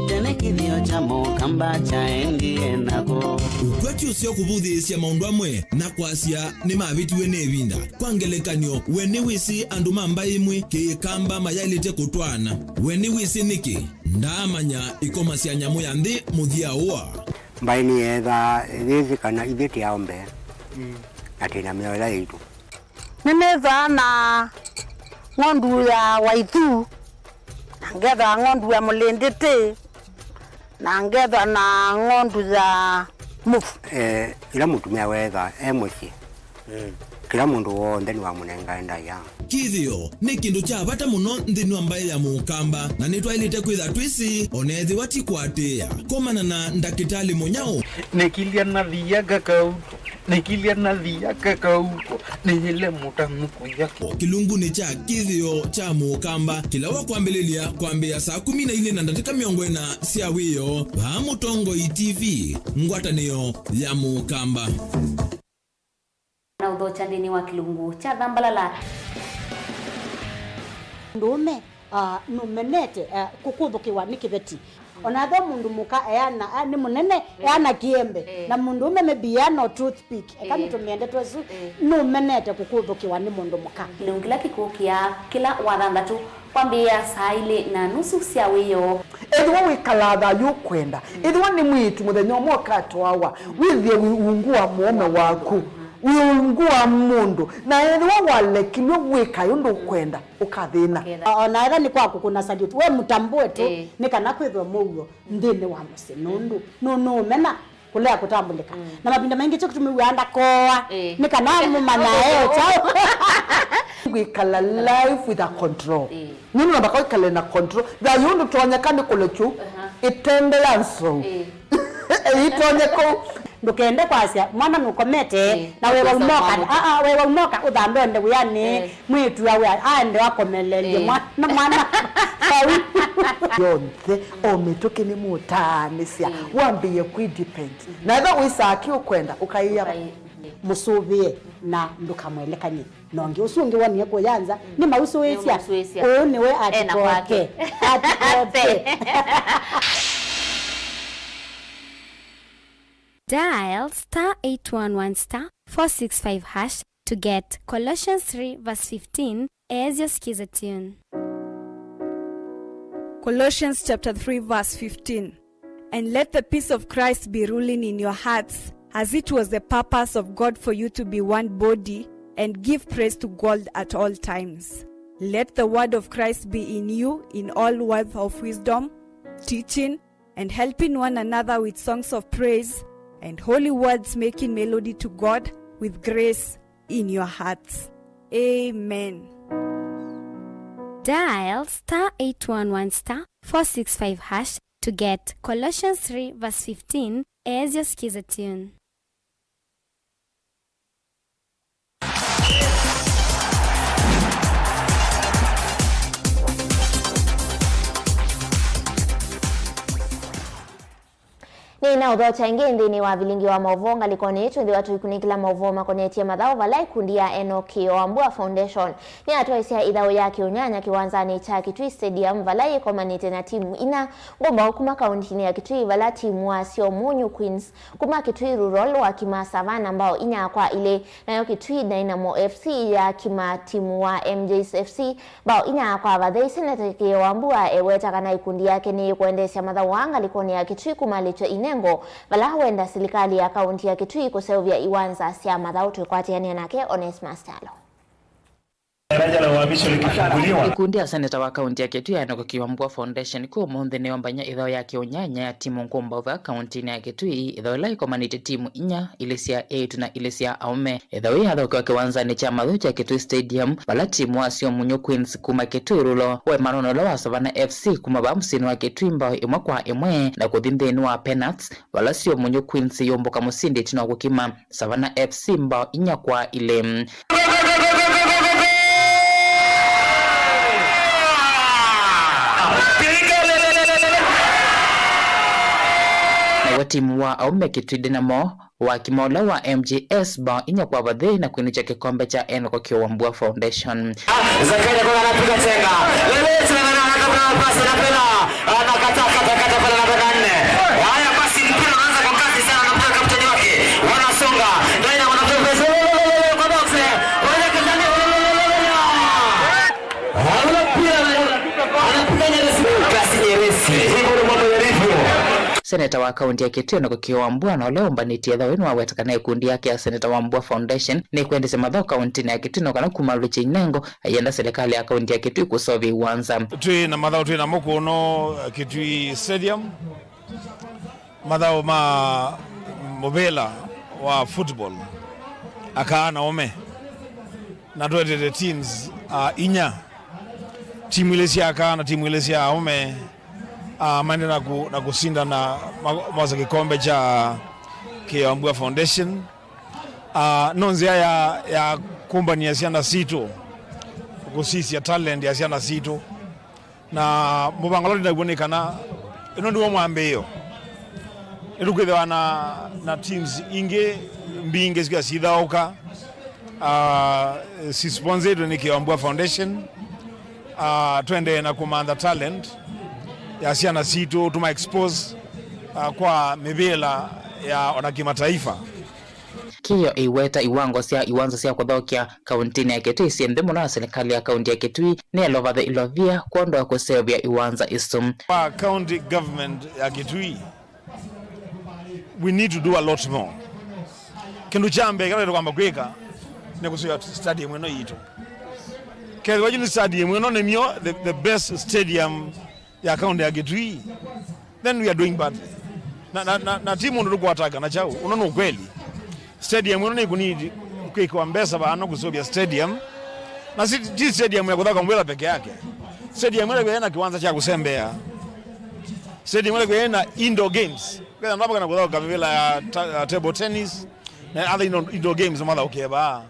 Tene kĩthĩo kya Mũkamba kyaendie nako. Ũkwati ũseo kũvũthĩĩsya maũndũ amwe na kwasya nĩmavĩtiwe nĩ ĩvinda. Kwa ngelekany'o, we nĩwĩsĩ andũ ma mbaĩ ĩmwe kĩ-Kamba mayaĩlĩte kũtwaana? We nĩwĩsĩ nĩkĩ? Ndaamanya ĩkoma sya nyamũ ya nthĩ mũthya ũa. Mbaĩ nĩyeethaa yĩsĩ kana ithyĩ tĩ ao mbee, na twĩ na mĩao ĩla yaitũ. Nĩnĩthaa na ng'ondu ya waithu, na ngethaa ng'ondu ya mũlĩndĩtĩ, na ngethaa na ng'ondu ya mũvu. Eh, ĩla mũtumĩa weethaa e mũsyĩ, kĩla mũndũ w'onthe nĩwamũnengae ndaĩa. Kĩthĩo nĩ kĩndũ kya vata mũno nthĩnĩ wa mbaĩ ya Mũkamba, na nĩtwaĩlĩte kwĩtha twĩsĩ, o na ethĩwa ti kũatĩĩa. Komana na ndakĩtalĩ mũnyao. Nĩkilya na thia kakauto. Nĩkilya na thia kakauko, nĩyĩle mũtanu kũya. O kĩlungunĩ kya kĩthĩo kya Mũkamba, kĩla wakwambĩlĩlya kwambĩĩa saa kũmi na ilĩ na ndatĩka mĩongo ĩna sya wĩoo, vaa Mũtongoi T V, ngwatanĩo ya Mũkamba. Na ũthokya nthĩnĩ wa kĩlungu kya Thambalala. Mũndũũme, ah, nũmenete, ah, kũkũthũkĩwa nĩ kĩveti. O na ethĩwa mũndũ mũka eana, ah, nĩ mũnene, eana kĩembe. Eh. Na mũndũũme maybe eana o toothpick. Eka, eh, nĩtũmĩe ndeto ĩsu, eh, nũmenete kũkũthũkĩwa nĩ mũndũ mũka. Kĩlungu kĩla kĩkũkĩaa kĩla wa thanthatũ kwambĩĩa saa ilĩ na nusu sya wĩoo. Ethĩwa wĩkalaa thayũ ũkwenda, ethĩwa nĩ mwĩĩtu mũthenya ũmwe ũkatwawa, wĩthĩe wĩ ungu wa mũũme waku, wĩ ungu wa mũndũ, na ethĩwa walekilw'e wĩkae ũndũ ũkwenda, ũkathĩna. Ũkethĩa. O na ethĩwa nĩ kwa kũkũna salute, we mũtambũe tu, ĩĩ, nĩ kana kwĩthwe mũuo nthĩnĩ wa mũsyĩ, nũndũ nũ-, nũũmena kũlea kũtambũlĩka. Mm. Na mavinda maingĩ kyo kĩtumi wĩaa ndakooa, ĩĩ, nĩ kana mũmanyae o kyaũ. Wĩkala life with a control. Ĩĩ. Nĩ namba kwa ĩkale na control. Thayũ ndũtonyeka nĩ kũlekyu, aha, ĩtende ya nsou. Ĩĩ. Ĩitonye kũu. Ndũkende kwasya mwana nũkomete, ĩĩ, na we waumoka. Aa, we waumoka ũthambe ũende wĩanĩ. Ĩĩ. Mwĩĩtu awe aende wakomelelye, ĩĩ, mwana, mwana. Vau. Yonthe, o mĩtũkĩ nĩmũtaanĩsya, ĩĩ, wambĩĩe kwĩ depend. Mhm. Na ethĩwa wĩsaa kĩ ũkwenda, ũkaĩa. Ũkaĩ-, ĩĩ, mũsũvĩe na ndũkamwelekany'e. Na ũngĩ ũsu ũngĩ wonie kũya nza, mm, nĩmausũĩsya. Nĩmausũĩsya. Ũũ nĩwe ena kwake. Atikote. Atikote. Dial star eight one one star four six five hash to get Colossians three verse fifteen as your Skiza tune. Colossians chapter three verse fifteen. And let the peace of Christ be ruling in your hearts, as it was the purpose of God for you to be one body, and give praise to God at all times. Let the word of Christ be in you in all words of wisdom, teaching, and helping one another with songs of praise and holy words, making melody to God with grace in your hearts. Amen. Dial star eight one one star four six five hash to get Colossians three verse fifteen as your skiza tune. Nĩnaũthokya ĩngĩ nthĩnĩ wa vilingi wa maũvoo ngalĩkonĩ ĩĩ, twĩthĩwa tũikunĩkĩla maũvoo makonetye mathaũ, vala ĩkundi ya Enoch Kĩyoambua Foundation nĩyatwaĩsya ĩthaũ ya kĩũnyanya kĩwanzanĩ kya Kitui Stadium, vala yĩkomanĩte na timu inya, ngũmbaũ kuma kauntinĩ ya Kitui, vala timu wa Syomunyu Queens kuma Kitui Rural wakima Savannah mbao inya kwa ilĩ, nayo Kitui Dynamo F C yakima timu wa M Js F C mbao inya kwa vathei. Seneta Kĩyoambua eweta kana ĩkundi yake nĩyĩkwendeesya mathaũ aa ngalĩkonĩ ya Kitui kuma Lĩtwe Inengo, vala wenda silikalĩ ya kaunti ya Kitui kũseũvya iwanza sya mathaũ. Twĩkwatĩanĩa nake Onesmus Kyalo. Daraja la uhamisho likifunguliwa. Ĩkundi ya seneta wa kaunti ya Kitui ya Enoch Kĩyoambua Foundation kwĩ ũmũnthĩ nĩyombany'a ĩthaũ ya kĩũnyanya ya timu ngũmbaũ vaa kauntinĩ ya Kitui, ĩthaũ ĩla ĩkomanĩtye timu inya, ilĩ sya eĩtu na ilĩ sya aũme. Ĩthaũ yĩĩ yathokewa kĩwanzanĩ kya mathaũ kya Kitui Stadium, vala timu wa Syomunyu Queens kuma Kitui Rural waemanwa na ũla wa Savannah F C kuma vaa mũsyĩnĩ wa Kitui mbao ĩmwe kwa ĩmwe na kũthi nthĩnĩ wa penalties, vala Syomunyu Queens yũmbũka mũsindi ĩtina wa kũkima Savannah F C mbao inya kwa ilĩ. Naw'o timu wa aũme Kitui Dynamo wakima ũla wa M J S mbao inya kwa vathei na kwĩnũkya kĩkombe kya Enoch Kĩyoambua Foundation. Zakaria kwanza anapiga chenga. Lele tena na anatafuta nafasi na pena. Anakata, kata, kata pale na pena nne. Haya basi mpira unaanza kwa kasi sana, anamtoa kapteni wake. Wanasonga. Ndani na wanatoa pesa. Lele, lele, lele, kwa box. Wale kijana, lele, lele, lele, lele. Hauna mpira na anapiga nyeresi. Kasi nyeresi. Hivyo ndio mambo yalivyo. Seneta wa kaunti ya Kitui Enoch Kĩyoambua na ũla ũmbanĩtye ĩthaũ nĩwaweta kana ĩkundi yake ya Seneta Wambua Foundation nĩkwendesya mathaũ kauntinĩ ya Kitui na kana kuma Lũtya Inengo ayenda silikalĩ ya kaunti ya Kitui kũseũvya iwanza. Twĩ na mathaũ twĩ namo kũno, uh, Kitui Stadium, mathaũ ma mũvĩla wa football, aka na aũme, na twetete teams, uh, inya, timu ilĩ sya aka na timu ilĩ sya aũme, uh, maende na, ku, na kũsindana ma, mosa kĩkombe kya Kĩyoambua Foundation. Uh, no nzĩa ya, ya kũmbany'a syana sitũ, kũsisya talent ya syana sitũ. Na mũvango ũla twĩ naw'o nĩ kana ĩno nĩw'o mwambĩĩo. Nĩtũkwĩthĩwa na, na teams ingĩ mbingĩ syĩthĩwa sithaũka, uh, sisponsetwe nĩ Kĩyoambua Foundation. Uh, tũendee na kũmantha talent ya syana sitũ, tũma expose, uh, kwa mĩvĩla ya ona kĩmataifa. Kĩyo ĩiweta iwango sya iwanza sya kũthaũkya kauntinĩ ya Kitui syĩ nthĩ mũno, na silikalĩ ya kaunti ya Kitui nĩyelovathe ilovia kwondũ wa kũseũvya iwanza isu. Kwa county government ya Kitui, we need to do a lot more. Kĩndũ kya mbee kĩla tũkwamba kwĩka nĩ kũsũvĩa stadium ĩno yitũ. Kethĩwa yu nĩ stadium ĩno nĩmyo the, the best stadium ya kaunti ya Kitui, then we are doing badly. Na, na, na, na ti mũndũ tũkwataka na kyaũ, ũno nĩ ũkweli. Stadium ĩno nĩkũnidi kwĩkĩwa mbesa vano kũseũvya stadium. Na si, ti stadium ya kũthaka mpira peke yake. Stadium ĩla kwĩ na kĩwanza kya kũsembea. Stadium ĩla kwĩ na indoor games. Kwĩna andũ mavakana kũthaka mĩvĩla ya ta, ya table tennis, na other indoor, indoor games mathaũkĩe vaa.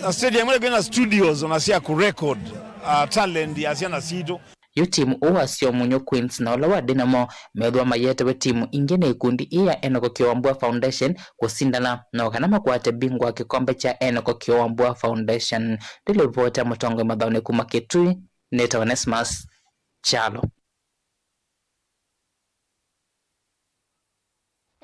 Na stadium ĩla kwĩ na studios ona sya kũrecord, uh, talent ya syana sitũ. Yu timu ũũ wa Syomunyu Queens na ũla wa Dynamo methĩwa mayetewe timu ingĩ nĩ ikundi ii ya Enoch Kĩyoambua Foundation kũsindana no kana makwate bingwa wa kĩkombe kya Enoch Kĩyoambua Foundation. Ndĩlivoti ya mũtongoi mathaũnĩ kuma Kitui, nĩtawa Onesmus Kyalo.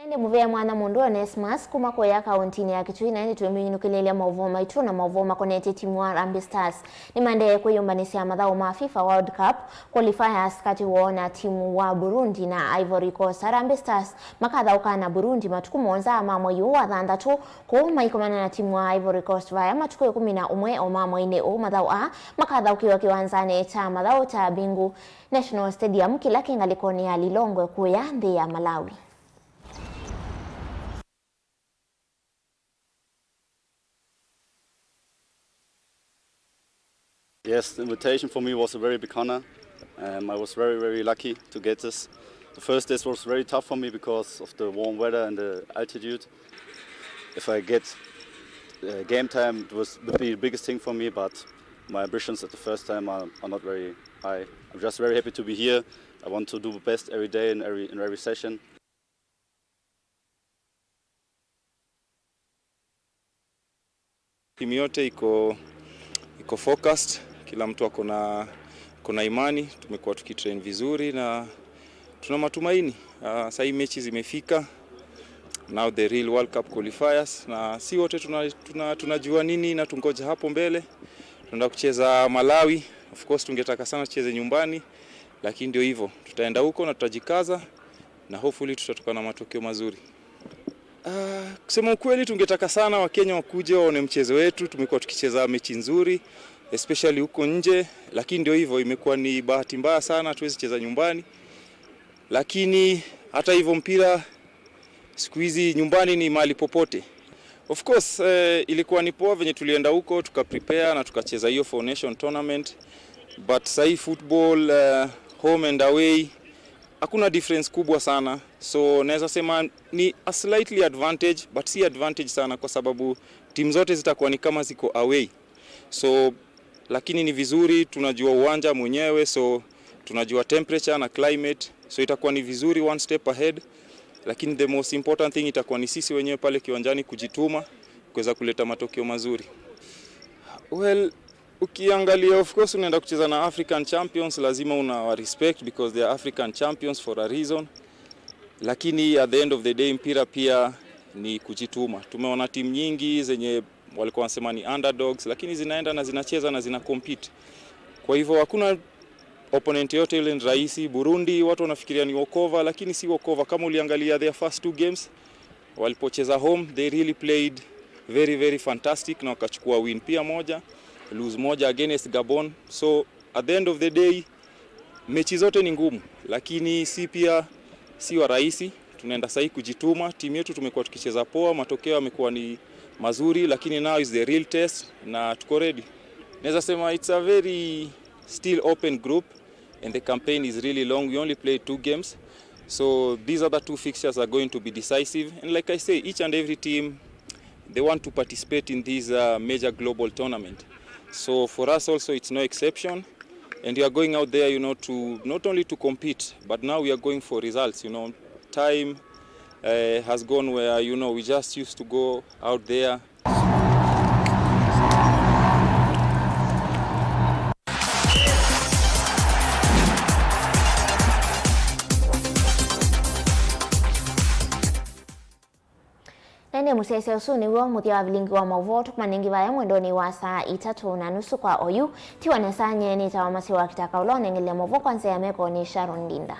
Ĩndĩ mũvea mwanya mũndũ Onesmus kuma kũya kauntinĩ ya Kitui, na ĩndĩ twĩmwĩnũkĩlĩlya maũvoo maitũ na maũvoo makonetye timu wa Harambee Stars. Nĩmaendee kwĩyũmbanĩsya mathaũ ma FIFA World Cup qualifiers katĩ woo na timu wa Burundi na Ivory Coast. Harambee Stars makathaũka na Burundi matukũ mũonza ma mwei ũũ wa thanthatũ, kũu maikomana na timu wa Ivory Coast vaya matukũ ĩkũmi na ũmwe o ma mweinĩ ũũ. Mathaũ aa makathaũkĩwa kĩwanzanĩ kya mathaũ kya Bingu National Stadium, kĩla kĩ ngalĩkonĩ ya Lilongwe kũya nthĩ ya Malawi. Yes, the invitation for me was a very big honor. Um, I was very, very lucky to get this. The first days was very tough for me because of the warm weather and the altitude. If I get uh, game time, it was, would be the biggest thing for me, but my ambitions at the first time are, are not very high. I'm just very happy to be here. I want to do the best every day in every, in every session. Timu yote iko, iko focused, kila mtu ako na, ako na imani. Tumekuwa tukitrain vizuri na tuna matumaini. Uh, saa hii mechi zimefika, now the real World Cup qualifiers, na si wote tuna, tuna, tunajua nini na tungoja hapo mbele. Tunaenda kucheza Malawi. Of course tungetaka sana tucheze nyumbani, lakini ndio hivyo, tutaenda huko na tutajikaza na hopefully tutatoka na matokeo mazuri. Uh, kusema ukweli, tungetaka sana Wakenya wakuje waone mchezo wetu. Tumekuwa tukicheza mechi nzuri, especially huko nje, lakini ndio hivyo, imekuwa ni bahati mbaya sana, hatuwezi cheza nyumbani. Lakini hata hivyo, mpira siku hizi nyumbani ni mahali popote. Of course, eh, ilikuwa ni poa venye tulienda huko, tuka prepare na tukacheza hiyo Four Nation Tournament. But sahii football, eh, home and away, hakuna difference kubwa sana. So naweza sema ni a slightly advantage, but si advantage sana kwa sababu timu zote zitakuwa ni kama ziko away. So lakini ni vizuri, tunajua uwanja mwenyewe, so tunajua temperature na climate, so itakuwa ni vizuri, one step ahead. Lakini the most important thing itakuwa ni sisi wenyewe pale kiwanjani kujituma, kuweza kuleta matokeo mazuri. Well, ukiangalia, of course, unaenda kucheza na African champions, lazima una wa respect because they are African champions for a reason. Lakini at the end of the day, mpira pia ni kujituma. Tumeona timu nyingi zenye walikuwa wanasema ni underdogs, lakini zinaenda na zinacheza na zina compete. Kwa hivyo hakuna opponent yote ile ni rahisi. Burundi, watu wanafikiria ni walkover, lakini si walkover. Kama uliangalia their first two games, walipocheza home, they really played very, very fantastic na wakachukua win pia moja, lose moja against Gabon. So at the end of the day, mechi zote ni ngumu, lakini si pia si wa rahisi. Tunaenda sahi kujituma. Timu yetu tumekuwa tukicheza poa, matokeo yamekuwa ni mazuri, lakini now is the real test na tuko ready. Naweza sema it's a very still open group and the campaign is really long. We only played two games. So these other two fixtures are going to be decisive. And like I say, each and every team, they want to participate in this uh, major global tournament. So for us also, it's no exception. And we are going out there, you know, to not only to compete, but now we are going for results. You know, time uh, has gone where, you know, we just used to go out there. Na nĩ mũsyaĩĩsya ũsu nĩw'o mũthya wa vilingi wa maũvoo. Tũkũmanengi vaya mwendonĩ wa saa itatũ na nusu kwa oyu. Tiwa nesa, nyie nĩtawa Masiwa wa Kitaka, ũla ũnengelile maũvoo kwa nzĩa ya meko nĩ Sharon Ndinda.